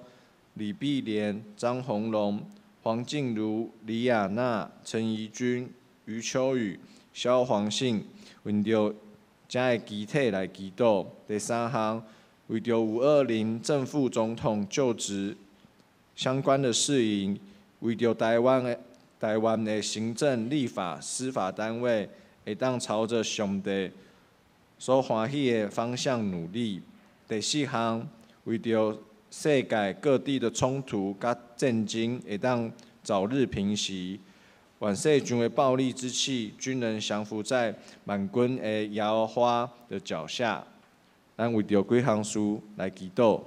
[SPEAKER 2] 李碧蓮、張宏龍、黃靜茹、李亞娜、陳怡君、余秋雨、蕭黃信，為著遮的肢體來祈禱。第三項，為著520正副總統就職相關的事宜，為著台灣的行政、立法、司法單位會當朝著上帝所歡喜的方向努力。第四項，為著世界各地的衝突佮戰爭會當早日平息。願世上的暴力之氣均能降服在萬軍的耶和華的腳下。咱為著幾項事來祈禱。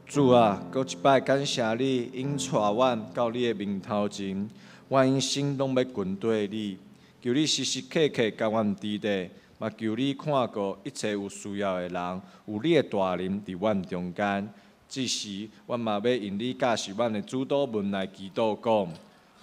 [SPEAKER 2] 主啊，閣一擺感謝你，引帶阮到你的面頭前，阮一生攏欲跟綴你。求你時時刻刻共阮佇咧，嘛求你看顧一切有需要的人，有你的大能佇阮中間。這時，阮嘛欲用你教示阮的主禱文來祈禱講：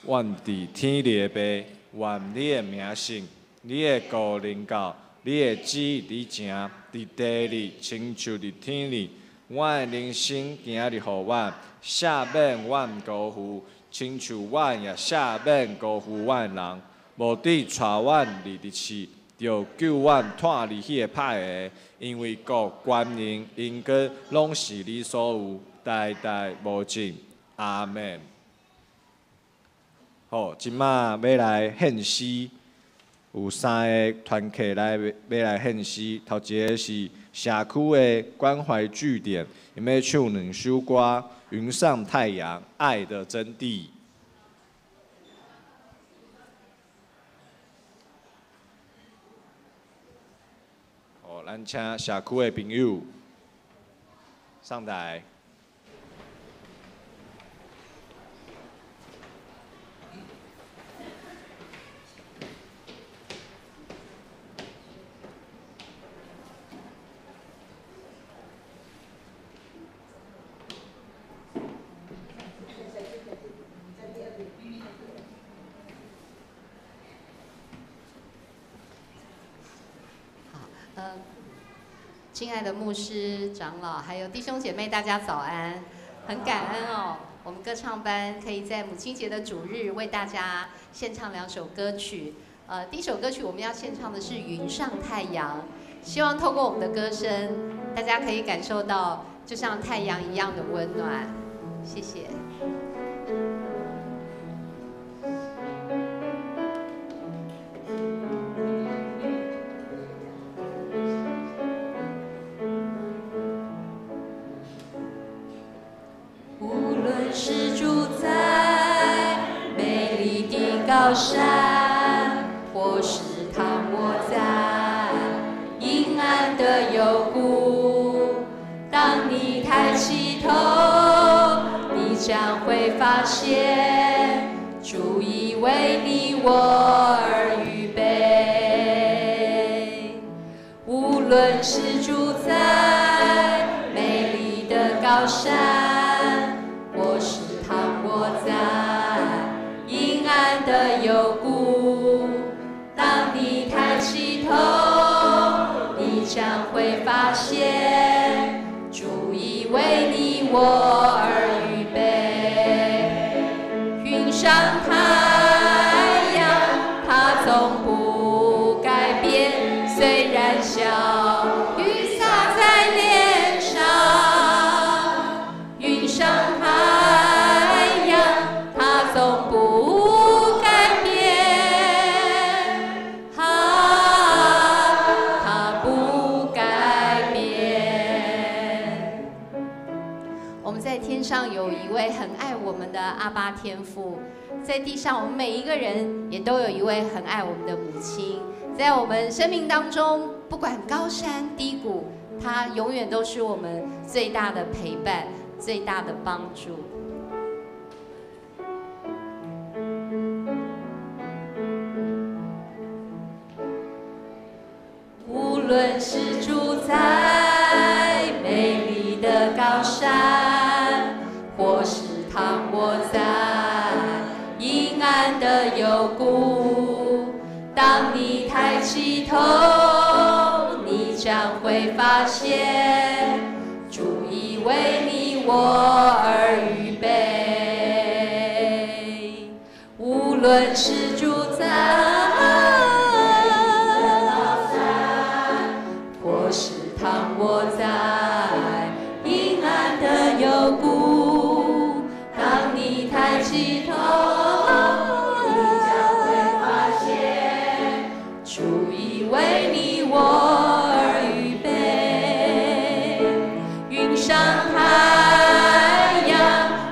[SPEAKER 2] 阮佇天裡的父，願你的名聖，你的國臨到，你的旨意佇成，佇地裡親像佇天裡。阮的人生今仔日予阮，赦免阮辜負，親像阮也赦免辜負阮的人。無得帶阮入佇試，著救阮脫離彼个歹的，因為國、權榮、榮光攏是你所有，代代無盡。阿們。好，這馬欲來獻詩，有三个團契來欲來獻詩，頭一个是社區的關懷據點，𪜶欲唱兩首歌，《雲上太陽》、《愛的真諦》。好，咱請社區的朋友上台。
[SPEAKER 4] 親愛的牧師、長老，還有弟兄姐妹，大家早安！很感恩哦，我们歌唱班可以在母亲节的主日为大家献唱两首歌曲。第一首歌曲我们要献唱的是《云上太阳》，希望透过我们的歌声，大家可以感受到就像太阳一样的温暖。谢谢。无论是住在美丽的高山，或是躺卧在阴暗的幽谷，当你抬起头，你将会发现，主已为你我而预备。无论是住在美丽的高山，或是躺卧在阴暗的幽谷，当你抬起头，你将会发现，主已为你我而预备。云上太阳，它从不改变，虽然小雨洒在脸上。云上太阳，它从不改变，啊，它不改变。我们在天上有一位很爱我们的阿爸天父，在地上我们每一个人也都有一位很爱我们的母亲。在我们生命当中，不管高山低谷，他永远都是我们最大的陪伴，最大的帮助。无论是住在美丽的高山，或是躺卧在阴暗的幽谷，当你抬起头，你将会发现，主已为你我而预备。无论是住在或是躺卧在阴暗的幽谷，当你抬起头，你将会发现，主已为你我而预备。云上太阳，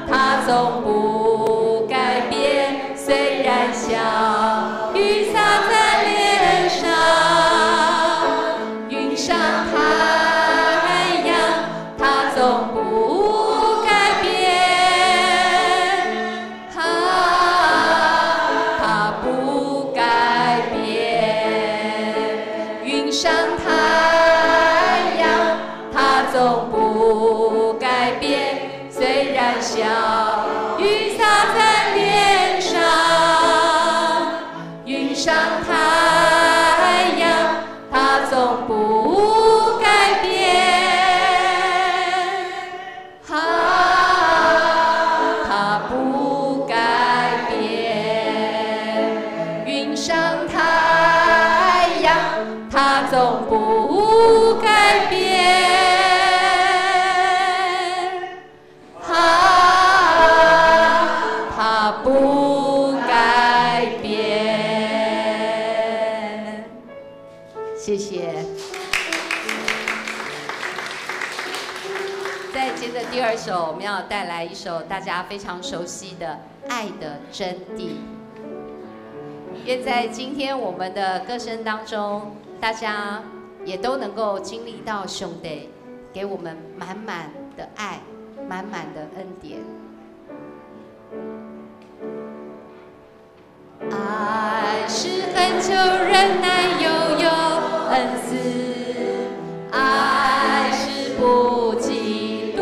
[SPEAKER 4] 它从不改变，虽然小雨洒在脸上。云上太阳，它从不改变，啊，它不改变。云上太阳，它总不改变，虽然小雨洒在脸上。云上太阳，它总不改变，啊，它不改变。云上太阳，它总不改变，啊，它不改变。谢谢。再接着第二首，我们要带来一首大家非常熟悉的《爱的真谛》。愿在今天我们的歌声当中，大家也都能够经历到上帝给我们满满的爱，满满的恩典。爱是恒久忍耐，又有恩慈；爱是不嫉妒，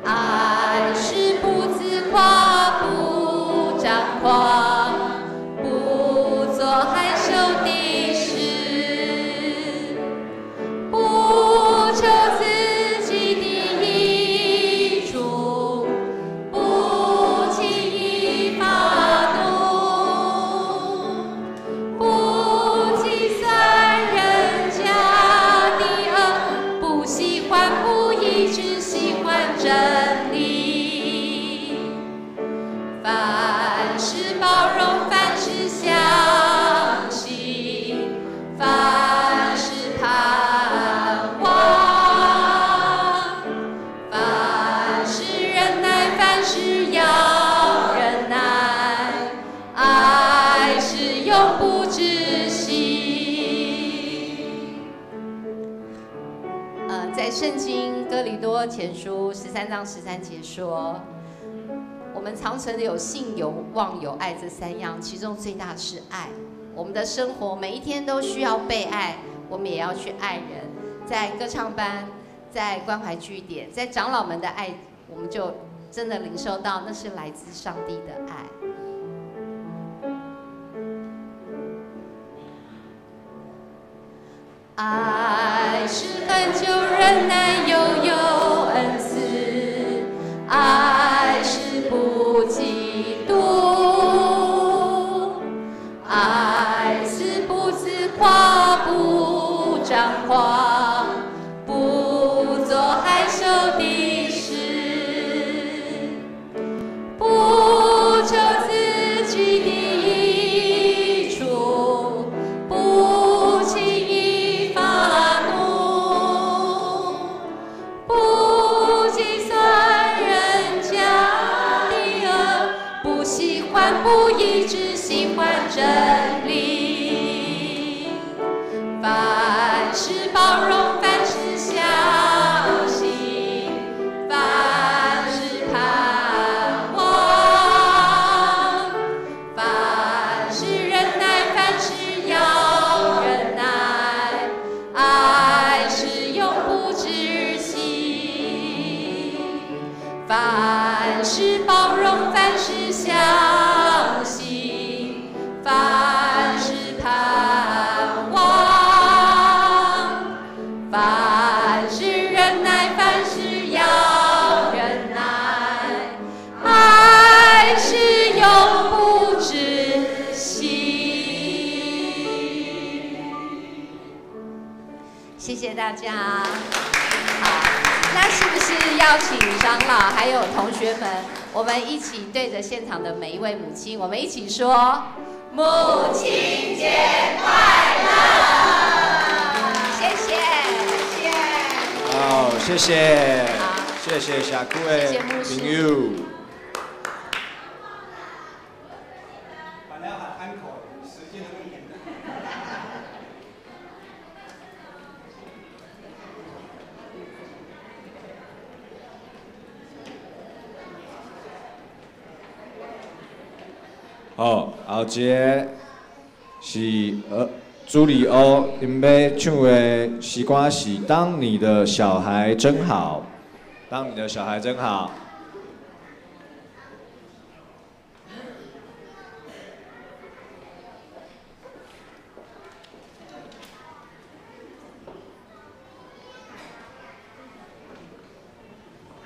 [SPEAKER 4] 爱是不自夸，不张狂，不做害羞的事，不求自己的益处。在圣经哥林多前书13章13节说，我们常存的有信、有望、有爱这三样，其中最大的是爱。我们的生活每一天都需要被爱，我们也要去爱人。在歌唱班，在关怀据点，在长老们的爱，我们就真的领受到那是来自上帝的爱。爱是恒久忍耐，又有恩慈；爱是不嫉妒，爱是不自夸，不张狂，不做害羞的事，不求自己的益处，不轻易发怒，不计算人家的恶，不喜欢不义，只喜欢真理。凡事包容，凡事相信，凡事盼望，凡事忍耐，凡事要忍耐，爱是永不止息。凡事包容，凡事相信，凡事盼望，凡事忍耐，凡事要忍耐，爱是永不止息。谢谢大家。好，那是不是邀请长老还有同学们，我们一起对着现场的每一位母亲，我们一起说：母亲节快乐！谢谢，谢谢。
[SPEAKER 2] 好，谢谢
[SPEAKER 4] 好，
[SPEAKER 2] 谢谢社区的
[SPEAKER 4] 谢谢牧师
[SPEAKER 2] 朋友。
[SPEAKER 3] 本来要喊安可，时间的问题。
[SPEAKER 2] 好，后一个是朱里欧，𪜶欲唱的诗歌是《当你的小孩真好》，当你的小孩真好。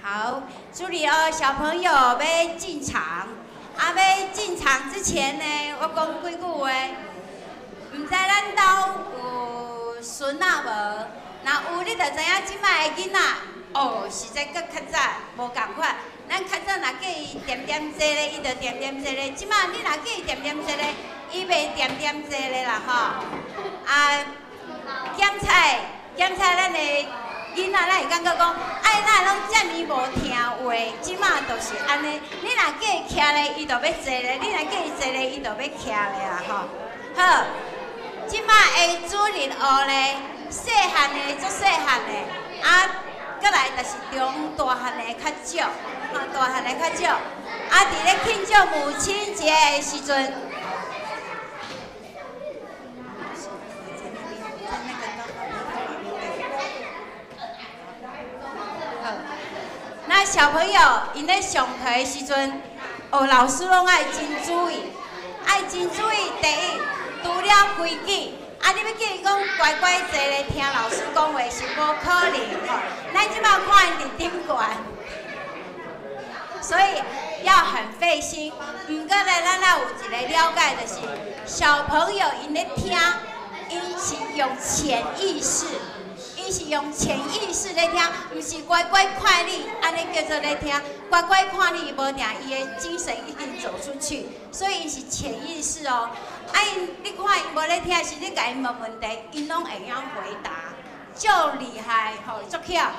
[SPEAKER 5] 好，朱里欧小朋友要进场，啊，要进场之前呢，我讲几句话。毋知咱兜有孙仔无？若有，你就知影这摆的囡仔，哦，实在阁较早无仝款。咱较早若叫伊恬恬坐咧，伊就恬恬坐咧。这摆你若叫伊恬恬坐咧，伊袂恬恬坐咧啦吼。啊，检测检测咱的囡仔，咱会感觉讲，哎，哪会拢遮尔无听话？这摆就是按呢，你若叫伊徛咧，伊就欲坐咧；你若叫伊坐咧，伊就欲徛咧啦吼。好，这摆的主日学咧，细汉的足细汉的，啊，阁来就是中大汉的较少，吼，大汉的较少。啊，伫咧庆祝母亲节的时阵。那小朋友𪜶咧上课的时阵，哦，老师拢爱真注意，爱真注意。第一，除了规矩，啊，你欲叫伊讲乖乖坐咧听老师讲话是无可能吼。咱这摆看𪜶伫顶悬，所以要很费心。毋过呢，咱也有一个了解，就是小朋友𪜶咧听，𪜶是用潜意识。伊是用潜意识咧听，毋是乖乖看你，按呢叫做咧听。乖乖看你，无定伊的精神已经走出去，所以伊是潜意识哦。啊，𪜶你看𪜶无咧听时，你共𪜶问问题，𪜶拢会晓回答，足厉害吼，足巧。啊，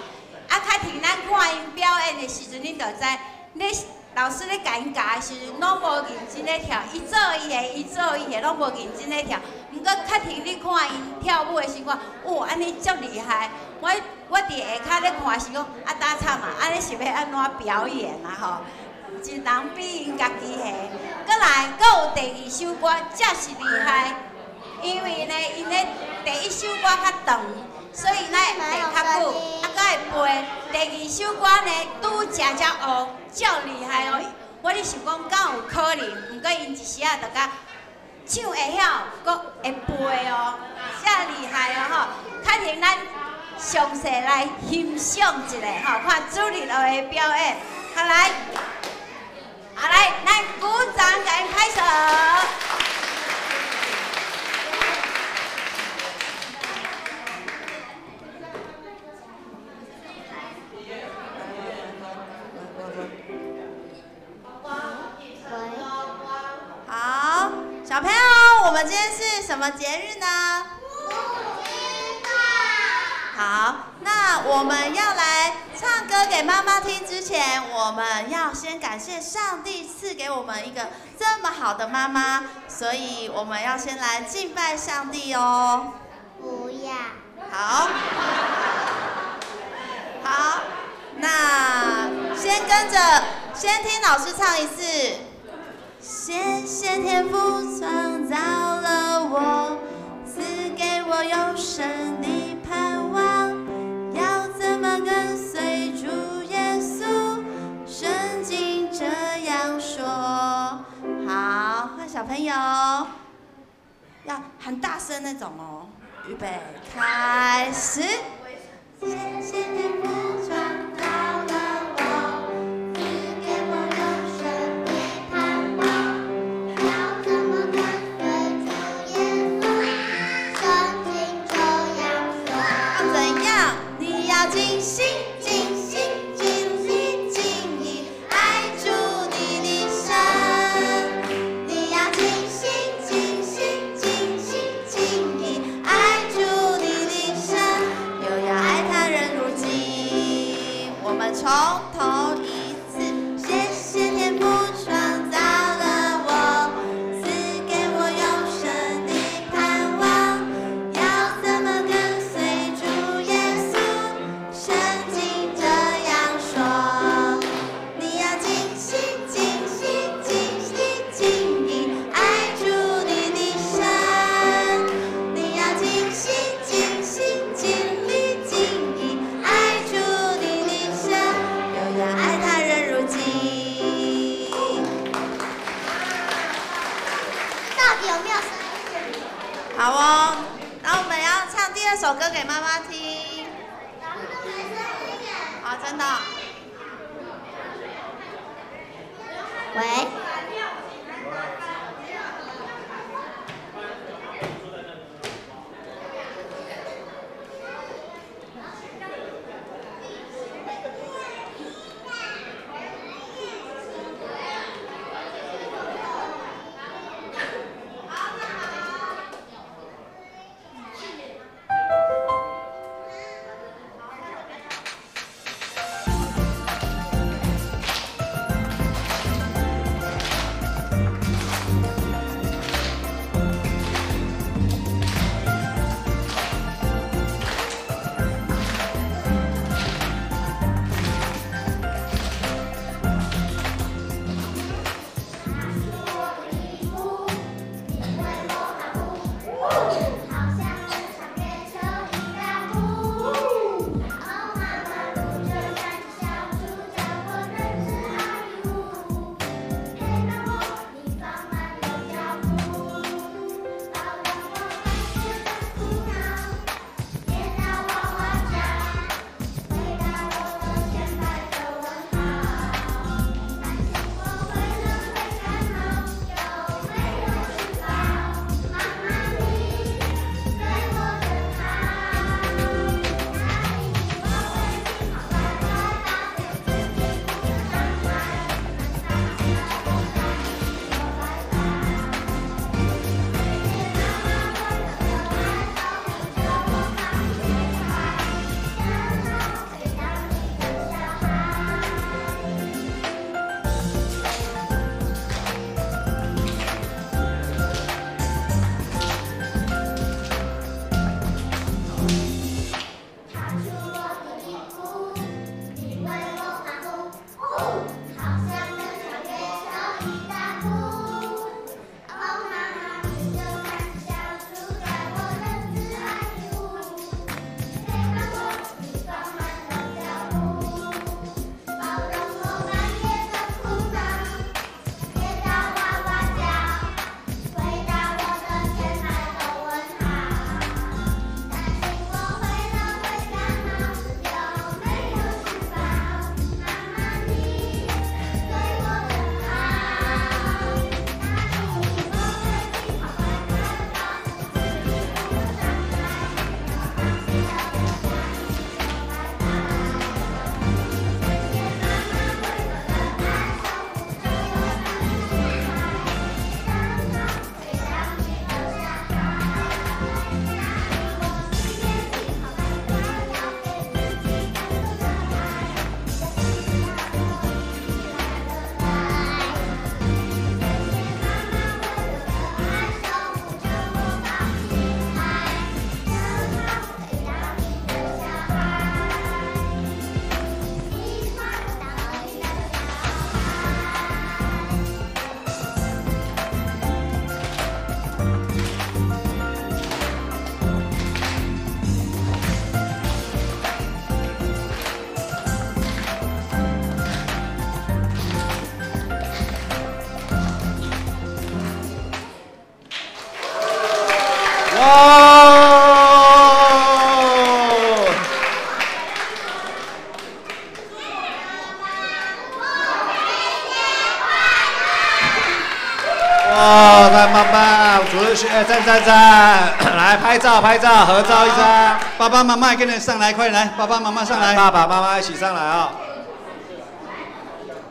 [SPEAKER 5] 较停咱看𪜶表演的时阵，你就知，你老师咧共𪜶教的时阵，拢无认真咧跳，伊做伊的，伊做伊的，拢无认真咧跳。毋過確定你看𪜶跳舞的時看，哦，按呢足厲害。我佇下跤咧看是講，啊，打慘啊，按呢是欲按怎表演啊吼？一人比𪜶家己下，閣來閣有第二首歌，才是厲害。因為呢，𪜶的第一首歌較長，所以咱會練較久，啊，閣會背。第二首歌呢，拄才才學，足厲害哦！我咧想講，敢有可能？毋過𪜶一時仔就共唱會曉，閣會背哦，遮厲害哦吼！較停咱詳細來欣賞一下吼，看主日學的表演。好來，好來，咱鼓掌，共𪜶拍手。
[SPEAKER 6] 好，小朋友，我們今天是什麼節日呢？
[SPEAKER 7] 不知道。
[SPEAKER 6] 好，那我們要來唱歌給媽媽聽之前，我們要先感謝上帝賜給我們一個這麼好的媽媽，所以我們要先來敬拜上帝哦。
[SPEAKER 7] 不要。
[SPEAKER 6] 好。好，那先跟着，先聽老師唱一次。謝謝天父創造了我，賜給我永生的盼望。要怎麼跟隨主耶穌？聖經這樣說。好，換小朋友，要很大聲那種哦。預備，開始。謝謝天父創造了我，賜給我永生的盼望。
[SPEAKER 7] 要怎麼跟隨主耶穌？聖經這樣說。
[SPEAKER 6] 要怎樣？你要盡心、盡心、盡力、盡意愛主你的神。你要盡心、盡心、盡心、盡意愛主你的神，又要愛他人如己。我們從頭一次，謝謝天父創造了我，賜給我永生的盼望。要怎麼跟隨主耶穌？聖經這樣說。你要盡心、盡心、盡心、盡意愛主你的神。你要盡心、盡心、盡力、盡意愛主你的神，又要愛他人如己。
[SPEAKER 7] 到底有沒有聲音？
[SPEAKER 6] 好哦，那我們要唱第二首歌給媽媽聽。
[SPEAKER 7] 老師都沒聲音耶。
[SPEAKER 6] 好，真的。
[SPEAKER 7] 喂。
[SPEAKER 6] 好，
[SPEAKER 2] 主日学，哎，赞赞赞！来拍照拍照，合照一张。
[SPEAKER 3] 爸爸妈妈也跟着上来，快点来，爸爸妈妈上来。
[SPEAKER 2] 爸爸妈妈一起上来啊！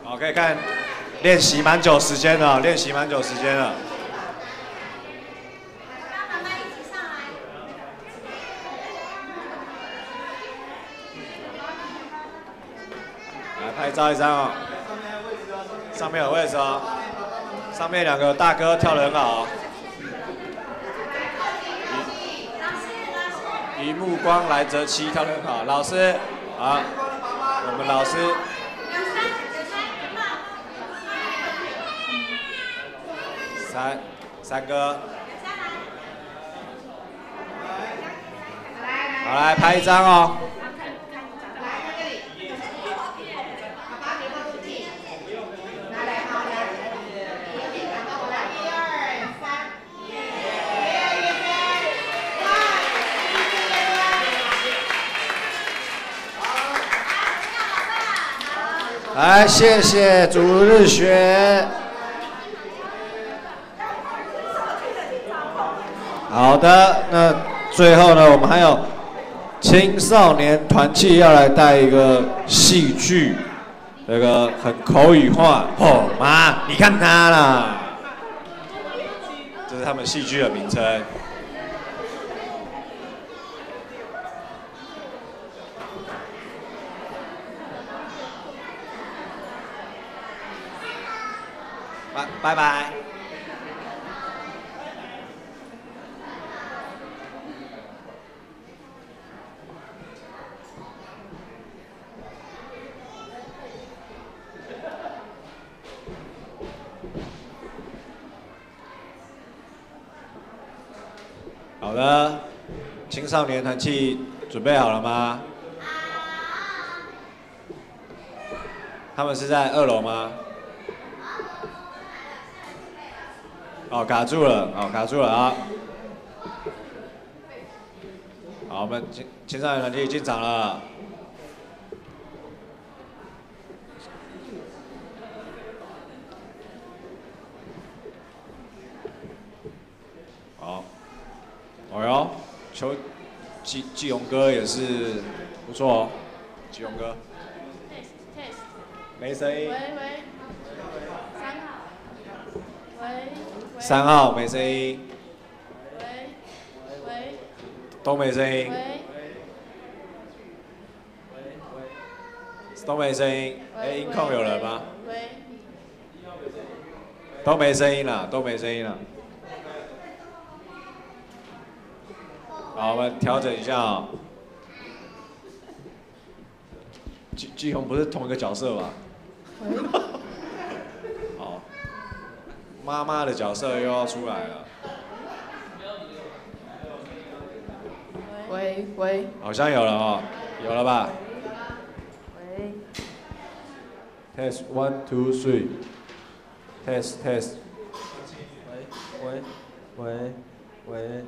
[SPEAKER 2] 好，可以看练习蛮久时间了，练习蛮久时间了。来拍照一张哦，上面有位置哦，上面两个大哥跳得很好哦。以目光来则七跳得很好，老师，好，我们老师。三哥，好，来拍一张哦。来，谢谢主日学。好的，那最后呢，我们还有青少年团契要来带一个戏剧，那个很口语化。哦妈，你看他啦，这是他们戏剧的名称。拜拜。好的，青少年团契准备好了吗？他们是在2楼吗？哦，卡住了，哦，卡住了啊！好，我们青少年团契进场了。好，哦哟，邱季勇哥也是不错哦，季勇哥。没声音。
[SPEAKER 4] 喂喂，3号。喂。
[SPEAKER 2] 3号没声音。
[SPEAKER 4] 喂喂。
[SPEAKER 2] 都没声音。都没声音。哎，音控有人吗？
[SPEAKER 4] 喂。
[SPEAKER 2] 都没声音了，都没声音了。好，我们调整一下哦。季红不是同一个角色吧？好，妈妈的角色又要出来了。
[SPEAKER 4] 喂喂。
[SPEAKER 2] 好像有了哦，有了吧？
[SPEAKER 4] 喂。
[SPEAKER 2] Test one two three. Test test.
[SPEAKER 8] 喂喂喂喂。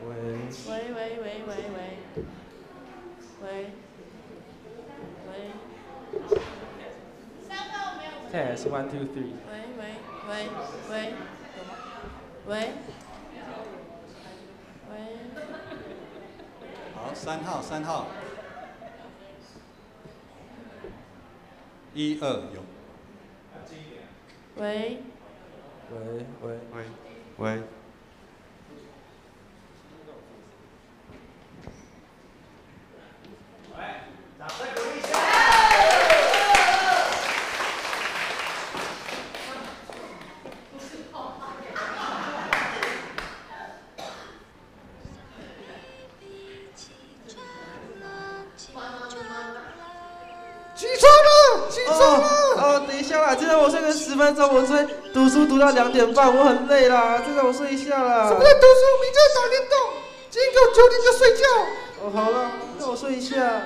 [SPEAKER 8] 喂
[SPEAKER 4] 喂喂喂喂喂喂。
[SPEAKER 8] Test one two three。
[SPEAKER 4] 喂喂喂喂，有吗？喂喂。
[SPEAKER 3] 好，3号，3号。1、2有。
[SPEAKER 4] 喂。
[SPEAKER 8] 喂喂
[SPEAKER 1] 喂喂。
[SPEAKER 8] 起床了，起床了！哦，等一下啦，再让我睡个10分钟，我昨天读书读到2点半，我很累啦，再让我睡一下啦。
[SPEAKER 1] 什么叫读书？明天打电动，今天给我9点就睡觉。
[SPEAKER 8] 哦，好了，让我睡一下。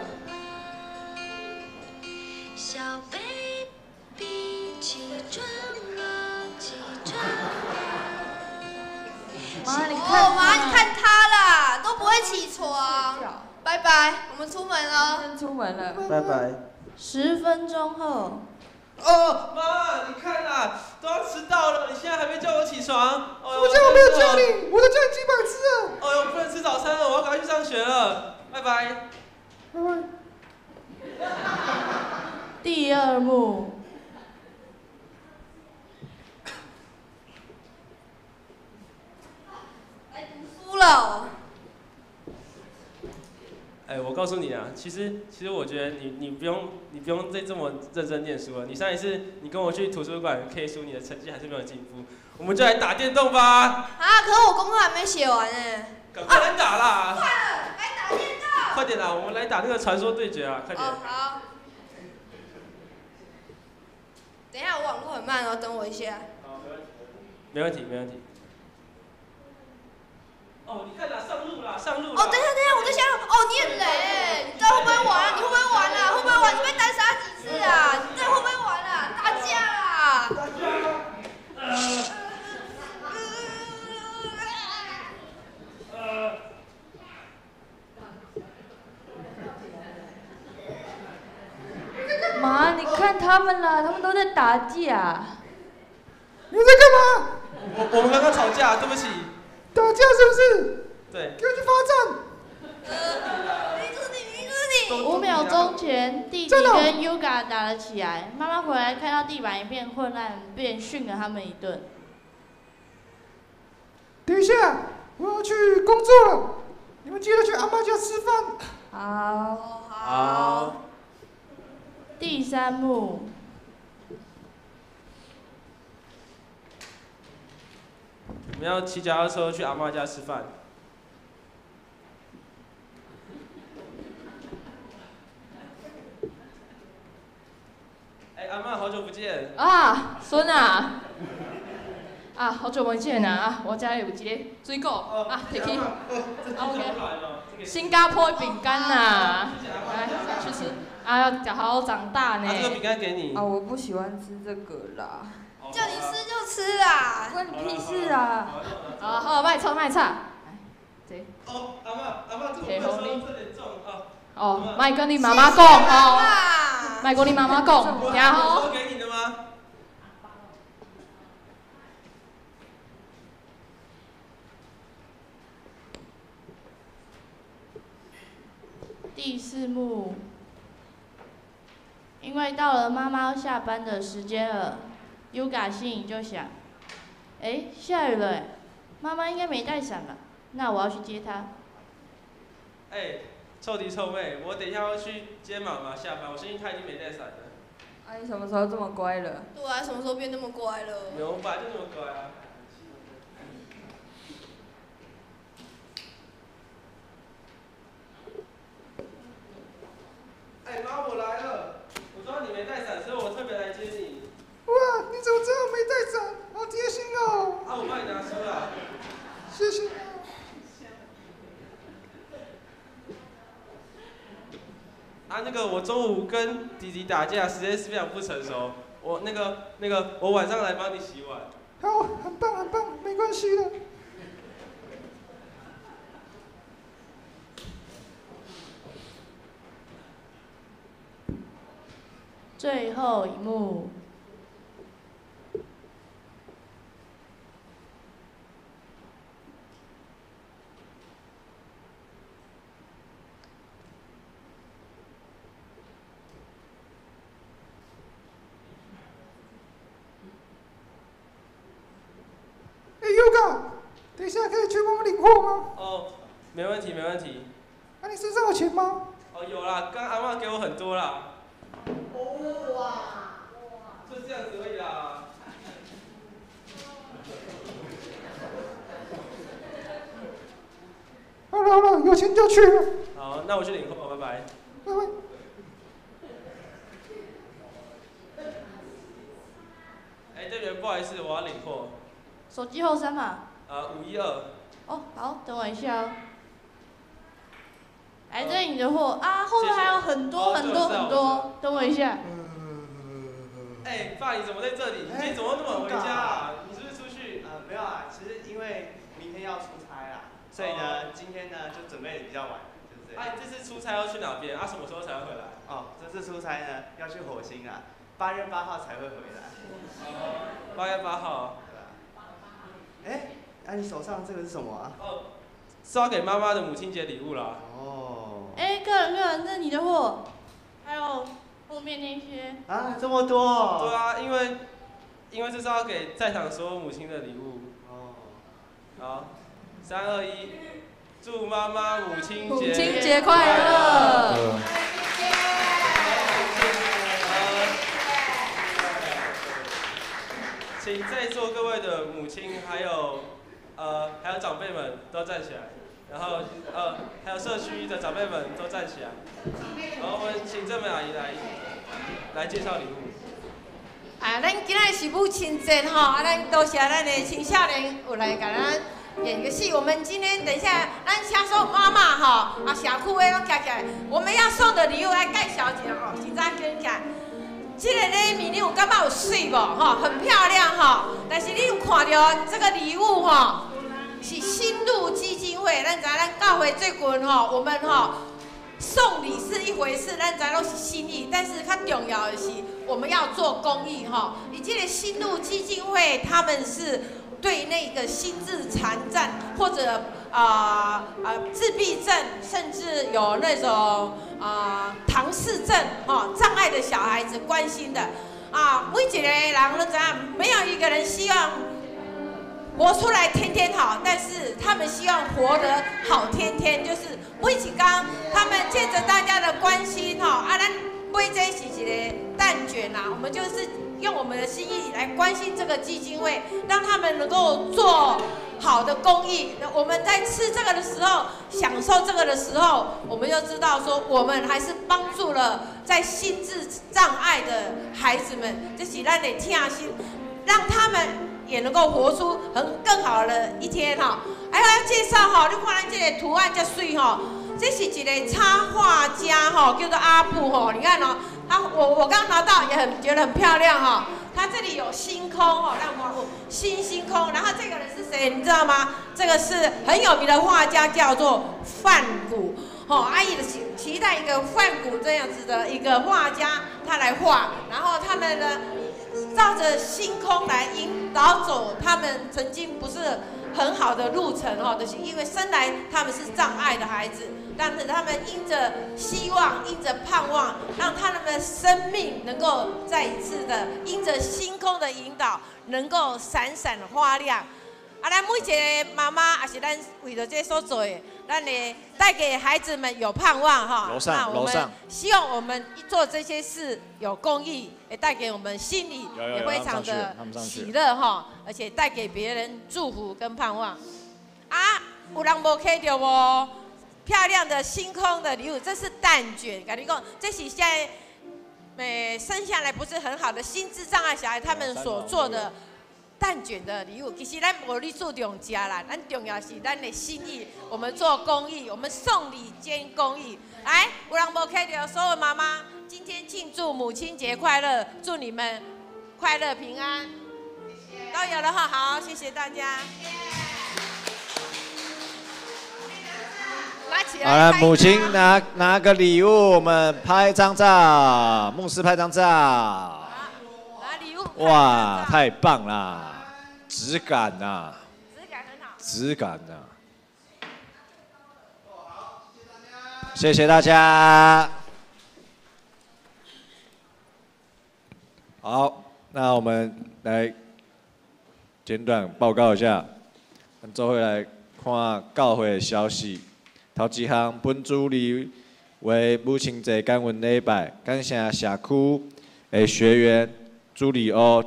[SPEAKER 7] 小 baby 起床了，起床了。
[SPEAKER 4] 妈，你
[SPEAKER 9] 哦，妈，你看他啦，都不会起床。拜拜，我们出门了。
[SPEAKER 4] 出门了。
[SPEAKER 8] 拜拜。
[SPEAKER 9] 10分钟后，
[SPEAKER 8] 哦，妈，你看啦，都要迟到了，你现在还没叫我起床。哦
[SPEAKER 10] 什么叫我没有叫你？我都叫你几百次了。
[SPEAKER 8] 哦哟，不能吃早餐了，我要赶快去上学了，拜拜。
[SPEAKER 10] 拜拜。
[SPEAKER 11] 第二幕，
[SPEAKER 9] 输了。
[SPEAKER 8] 哎，我告诉你啊，其实我觉得你不用再这么认真念书了。你上一次你跟我去图书馆 K 书，你的成绩还是没有进步。我们就来打电动吧，
[SPEAKER 9] 啊，可是我功课还没写完呢。
[SPEAKER 8] 赶快来打啦！
[SPEAKER 9] 快了，来打电动。
[SPEAKER 8] 快点啦，我们来打那个传说对决啊，快点！
[SPEAKER 9] 哦，好。等一下，我网络很慢哦，等我一下。
[SPEAKER 8] 没问题，没问题。哦，你看啦，上路啦，上路啦！
[SPEAKER 9] 哦，等一下，等一下，我在想，哦，你很雷，你到底会不会玩啊？你会不会玩啊？会不会玩？你被单杀几次啊？你到底会不会玩啊？打架啦！
[SPEAKER 8] 打架
[SPEAKER 11] 妈，你看他们啦，他们都在打架。
[SPEAKER 10] 你们在干嘛？
[SPEAKER 8] 我们刚刚吵架，对不起。
[SPEAKER 10] 打架是不是？
[SPEAKER 8] 对。
[SPEAKER 10] 给我去罚站。
[SPEAKER 11] 5秒钟前，弟弟跟 Yuga 打了起来。妈妈回来看到地板一片混乱，便训了他们一顿。
[SPEAKER 10] 等一下，我要去工作了，你们记得去阿妈家吃饭。
[SPEAKER 11] 好。
[SPEAKER 8] 好。
[SPEAKER 11] 第三幕，
[SPEAKER 8] 我们要骑脚踏车去阿妈家吃饭。哎，阿妈，好久不见。
[SPEAKER 12] 啊，孙啊，啊，好久没见啊！啊，我遮有一个水果，啊，提去。啊，OK。新加坡饼干呐，来去吃。啊，要好好长大呢。
[SPEAKER 8] 啊，这个饼干给你。
[SPEAKER 13] 啊，我不喜欢吃这个啦。
[SPEAKER 9] 叫你吃就吃啊！
[SPEAKER 13] 关你屁事啊！
[SPEAKER 12] 好，好，莫吵莫吵。这。
[SPEAKER 8] 哦，阿妈，阿妈，这个我这点重啊。
[SPEAKER 12] 哦，莫跟你妈妈讲哦，莫跟你妈妈讲，听好。
[SPEAKER 8] 我给你的吗？
[SPEAKER 11] 第四幕，因为到了妈妈下班的时间了，Yuga 心里就想：哎，下雨了欸，妈妈应该没带伞吧？那我要去接她。
[SPEAKER 8] 哎，臭弟臭妹，我等一下要去接妈妈下班，我相信她已经没带伞了。
[SPEAKER 13] 啊，你什么时候这么乖了？
[SPEAKER 9] 对啊，什么时候变那么乖了？
[SPEAKER 8] 没有，我本来就这么乖啊。哎，妈，我来了。我知道你没带伞，所以我特别来接你。
[SPEAKER 10] 哇，你怎么知道我没带伞？好贴心哦。
[SPEAKER 8] 啊，我帮你拿书了。
[SPEAKER 10] 谢谢。
[SPEAKER 8] 啊，那个我中午跟弟弟打架，时间是非常不成熟。我那个，我晚上来帮你洗碗。
[SPEAKER 10] 好，很棒很棒，没关系的。
[SPEAKER 11] 最后一幕，
[SPEAKER 10] 哎，Yoga，等一下可以去帮我领货吗？
[SPEAKER 8] 哦，没问题没问题。
[SPEAKER 10] 啊，你身上有钱吗？
[SPEAKER 8] 哦，有啦，刚阿妈给我很多啦。哇！就这样子而已啦。
[SPEAKER 10] 好了好了，有钱就去了。
[SPEAKER 8] 好，那我去领货，拜拜。
[SPEAKER 10] 拜拜。
[SPEAKER 8] 哎，店员，不好意思，我要领货。
[SPEAKER 11] 手机后三码。
[SPEAKER 8] 512。
[SPEAKER 11] 哦，好，等我一下哦。来，这是你的货啊，后面还有很多很多很多，等我一下。
[SPEAKER 8] 哎，爸，你怎么在这里？你今天怎么那么晚回家啊？你是不是出去？
[SPEAKER 14] 没有啊，其实因为明天要出差啦，所以呢，今天呢就准备得比较晚，就是这样。
[SPEAKER 8] 哎，这次出差要去哪边？啊，什么时候才会回来？
[SPEAKER 14] 哦，这次出差呢要去火星啊， 8月8號才會回來。
[SPEAKER 8] 8月8號。
[SPEAKER 14] 哎，那你手上這個是什麼啊？
[SPEAKER 8] 哦，是要給媽媽的母親節禮物啦。
[SPEAKER 14] 哦。
[SPEAKER 11] 哎，個人個人，這你的貨，還有後面那些。
[SPEAKER 14] 啊，這麼多。
[SPEAKER 8] 對啊，因為這是要給在場所有母親的禮物。哦。好，3、2、1，祝媽媽母親節
[SPEAKER 12] 母親節快樂！
[SPEAKER 8] 請在座各位的母親，還有長輩們都站起來，然後還有社區的長輩們都站起來。然後我們請鄭美阿姨來介紹禮物。
[SPEAKER 15] 啊，咱今仔是母親節吼，啊，咱多謝咱的青少年有來共咱演個戲。我們今天等一下，咱請所有媽媽吼，啊，社區的攏站起來，我們要送的禮物愛介紹一下吼，現在跟起來。這個禮物你有感覺有媠無？吼，很漂亮吼。但是你有看到這個禮物吼，是新路基金會。咱知咱教會最近吼，我們吼送禮是一回事，咱知攏是心意，但是較重要的是我們要做公益吼。伊這個新路基金會，他們是對那個心智殘障或者自閉症，甚至有那種唐氏症障礙的小孩子關心的啊，每一個人攏知影，沒有一個人希望活出來天天好，但是他們希望活得好天天，就是每一天他們借著大家的關心吼，啊，咱買這是一個蛋捲啦，我們就是用我們的心意來關心這個基金會，讓他們能夠做好的公益。我們在吃這個的時候，享受這個的時候，我們就知道說，我們還是幫助了在心智障礙的孩子們，這是咱的疼心，讓他們也能夠活出很更好的一天哈。還要介紹哈，你看咱這個圖案這媠哈，這是一個插畫家哈，叫做阿布哈。你看哦，他我剛拿到也很覺得很漂亮哈。他這裡有星空哦，讓我星星空。然後這個人是誰，你知道嗎？這個是很有名的畫家，叫做梵谷。哦，阿姨期待一個梵谷這樣子的一個畫家，他來畫。然後他們呢，照着星空來引導走他們曾經不是很好的路程哦，就是因為生來他們是障礙的孩子，但是他們因著希望，因著盼望，讓他們的生命能夠再一次的因著星空的引導，能夠閃閃發亮。啊，咱每一個媽媽，也是咱為著這所做的，咱會帶給孩子們有盼望哈。
[SPEAKER 2] 樓上，樓上。
[SPEAKER 15] 希望我們做這些事有公益，也帶給我們心裡也非常的喜樂哈，而且帶給別人祝福跟盼望。啊，有人無看到無？漂亮的星空的禮物，這是蛋捲。跟你講，這是現在，生下來不是很好的心智障礙小孩他們所做的蛋捲的禮物。其實咱無咧注重食啦，咱重要是咱的心意。我們做公益，我們送禮兼公益。來，有人無看到，所有媽媽，今天慶祝母親節快樂，祝你們快樂平安。都有了哈，好，謝謝大家。
[SPEAKER 2] 好了，母親拿個禮物，我們拍張照，牧師拍張照。
[SPEAKER 15] 拿禮物。
[SPEAKER 2] 哇，太棒啦！質感吶，
[SPEAKER 15] 質感很好。
[SPEAKER 2] 質感吶。謝謝大家。好，那我們來簡短報告一下，咱做伙來看教會的消息。頭一項，本主日為母親節感恩禮拜，感謝社區的學員朱里歐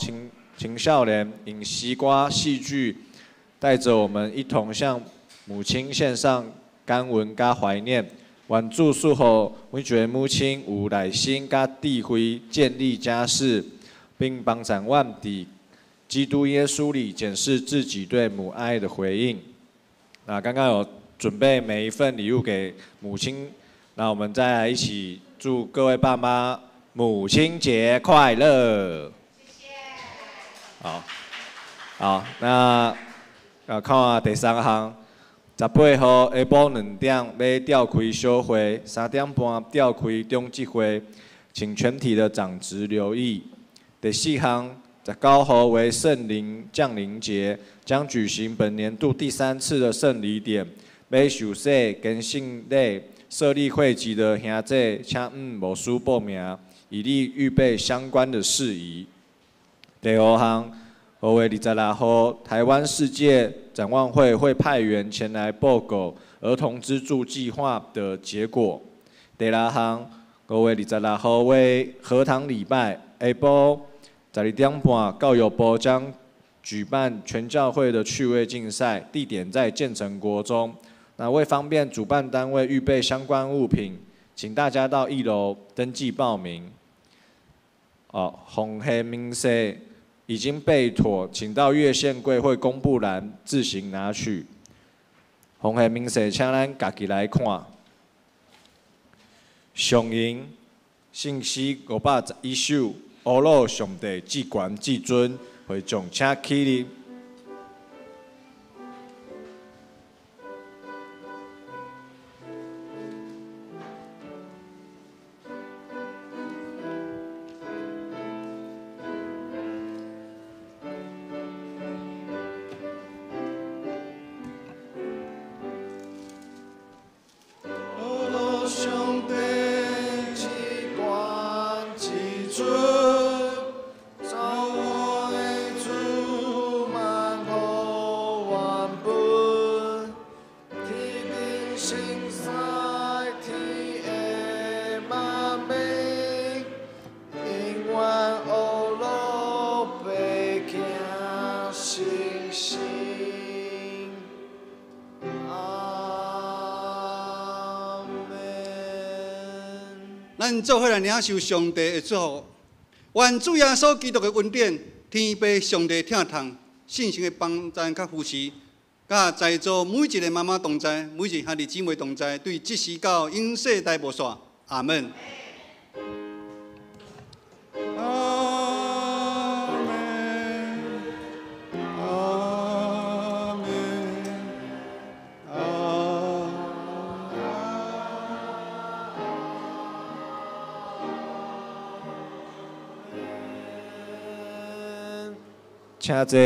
[SPEAKER 2] 青少年用西瓜戲劇，帶著我們一同向母親獻上感恩佮懷念。願主賜予每一個母親有耐心佮智慧建立家室，並幫助阮佇基督耶穌裡檢視自己對母愛的回應。那剛剛有準備每一份禮物給母親，那我們再來一起祝各位爸媽母親節快樂。好，好，那看第三項，18號下晡2點欲召開小會，3點半召開長執會，請全體的長執留意。第四项，19号为圣灵降临节，将举行本年度第三次的圣礼典。欲受洗、坚信礼、设立会籍的兄弟，请牧师报名，以利预备相关的事宜。第五项，5月26号，台湾世界展望会会派员前来报告儿童资助计划的结果。第六项，5月26号为荷塘礼拜，下晡12点半，教育部将举办全教会的趣味竞赛，地点在建成国中。那为方便主办单位预备相关物品，请大家到1楼登记报名。红黑明细已经备妥，请到月线柜会公布栏自行拿取。红黑明细，请咱家己来看。上引信息511首，阿鲁上帝至悬至尊，会众请起立。
[SPEAKER 3] 咱做伙来领受上帝的祝福，愿主耶稣基督的恩典、天父上帝疼痛、圣神的帮助佮扶持，佮在座每一个妈妈同在，每一个兄弟姊妹同在，对这时到永世代无煞。阿门。
[SPEAKER 2] 请坐。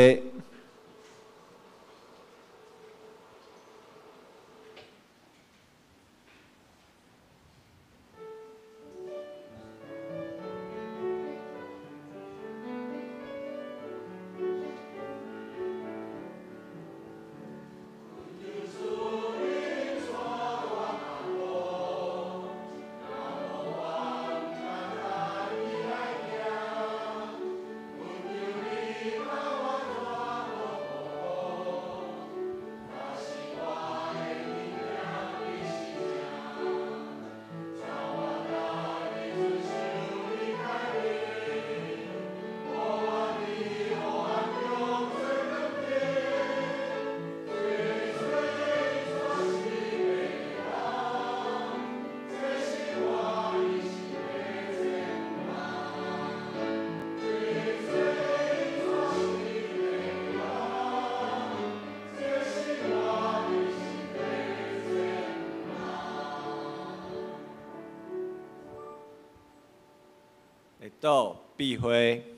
[SPEAKER 2] 到闭会。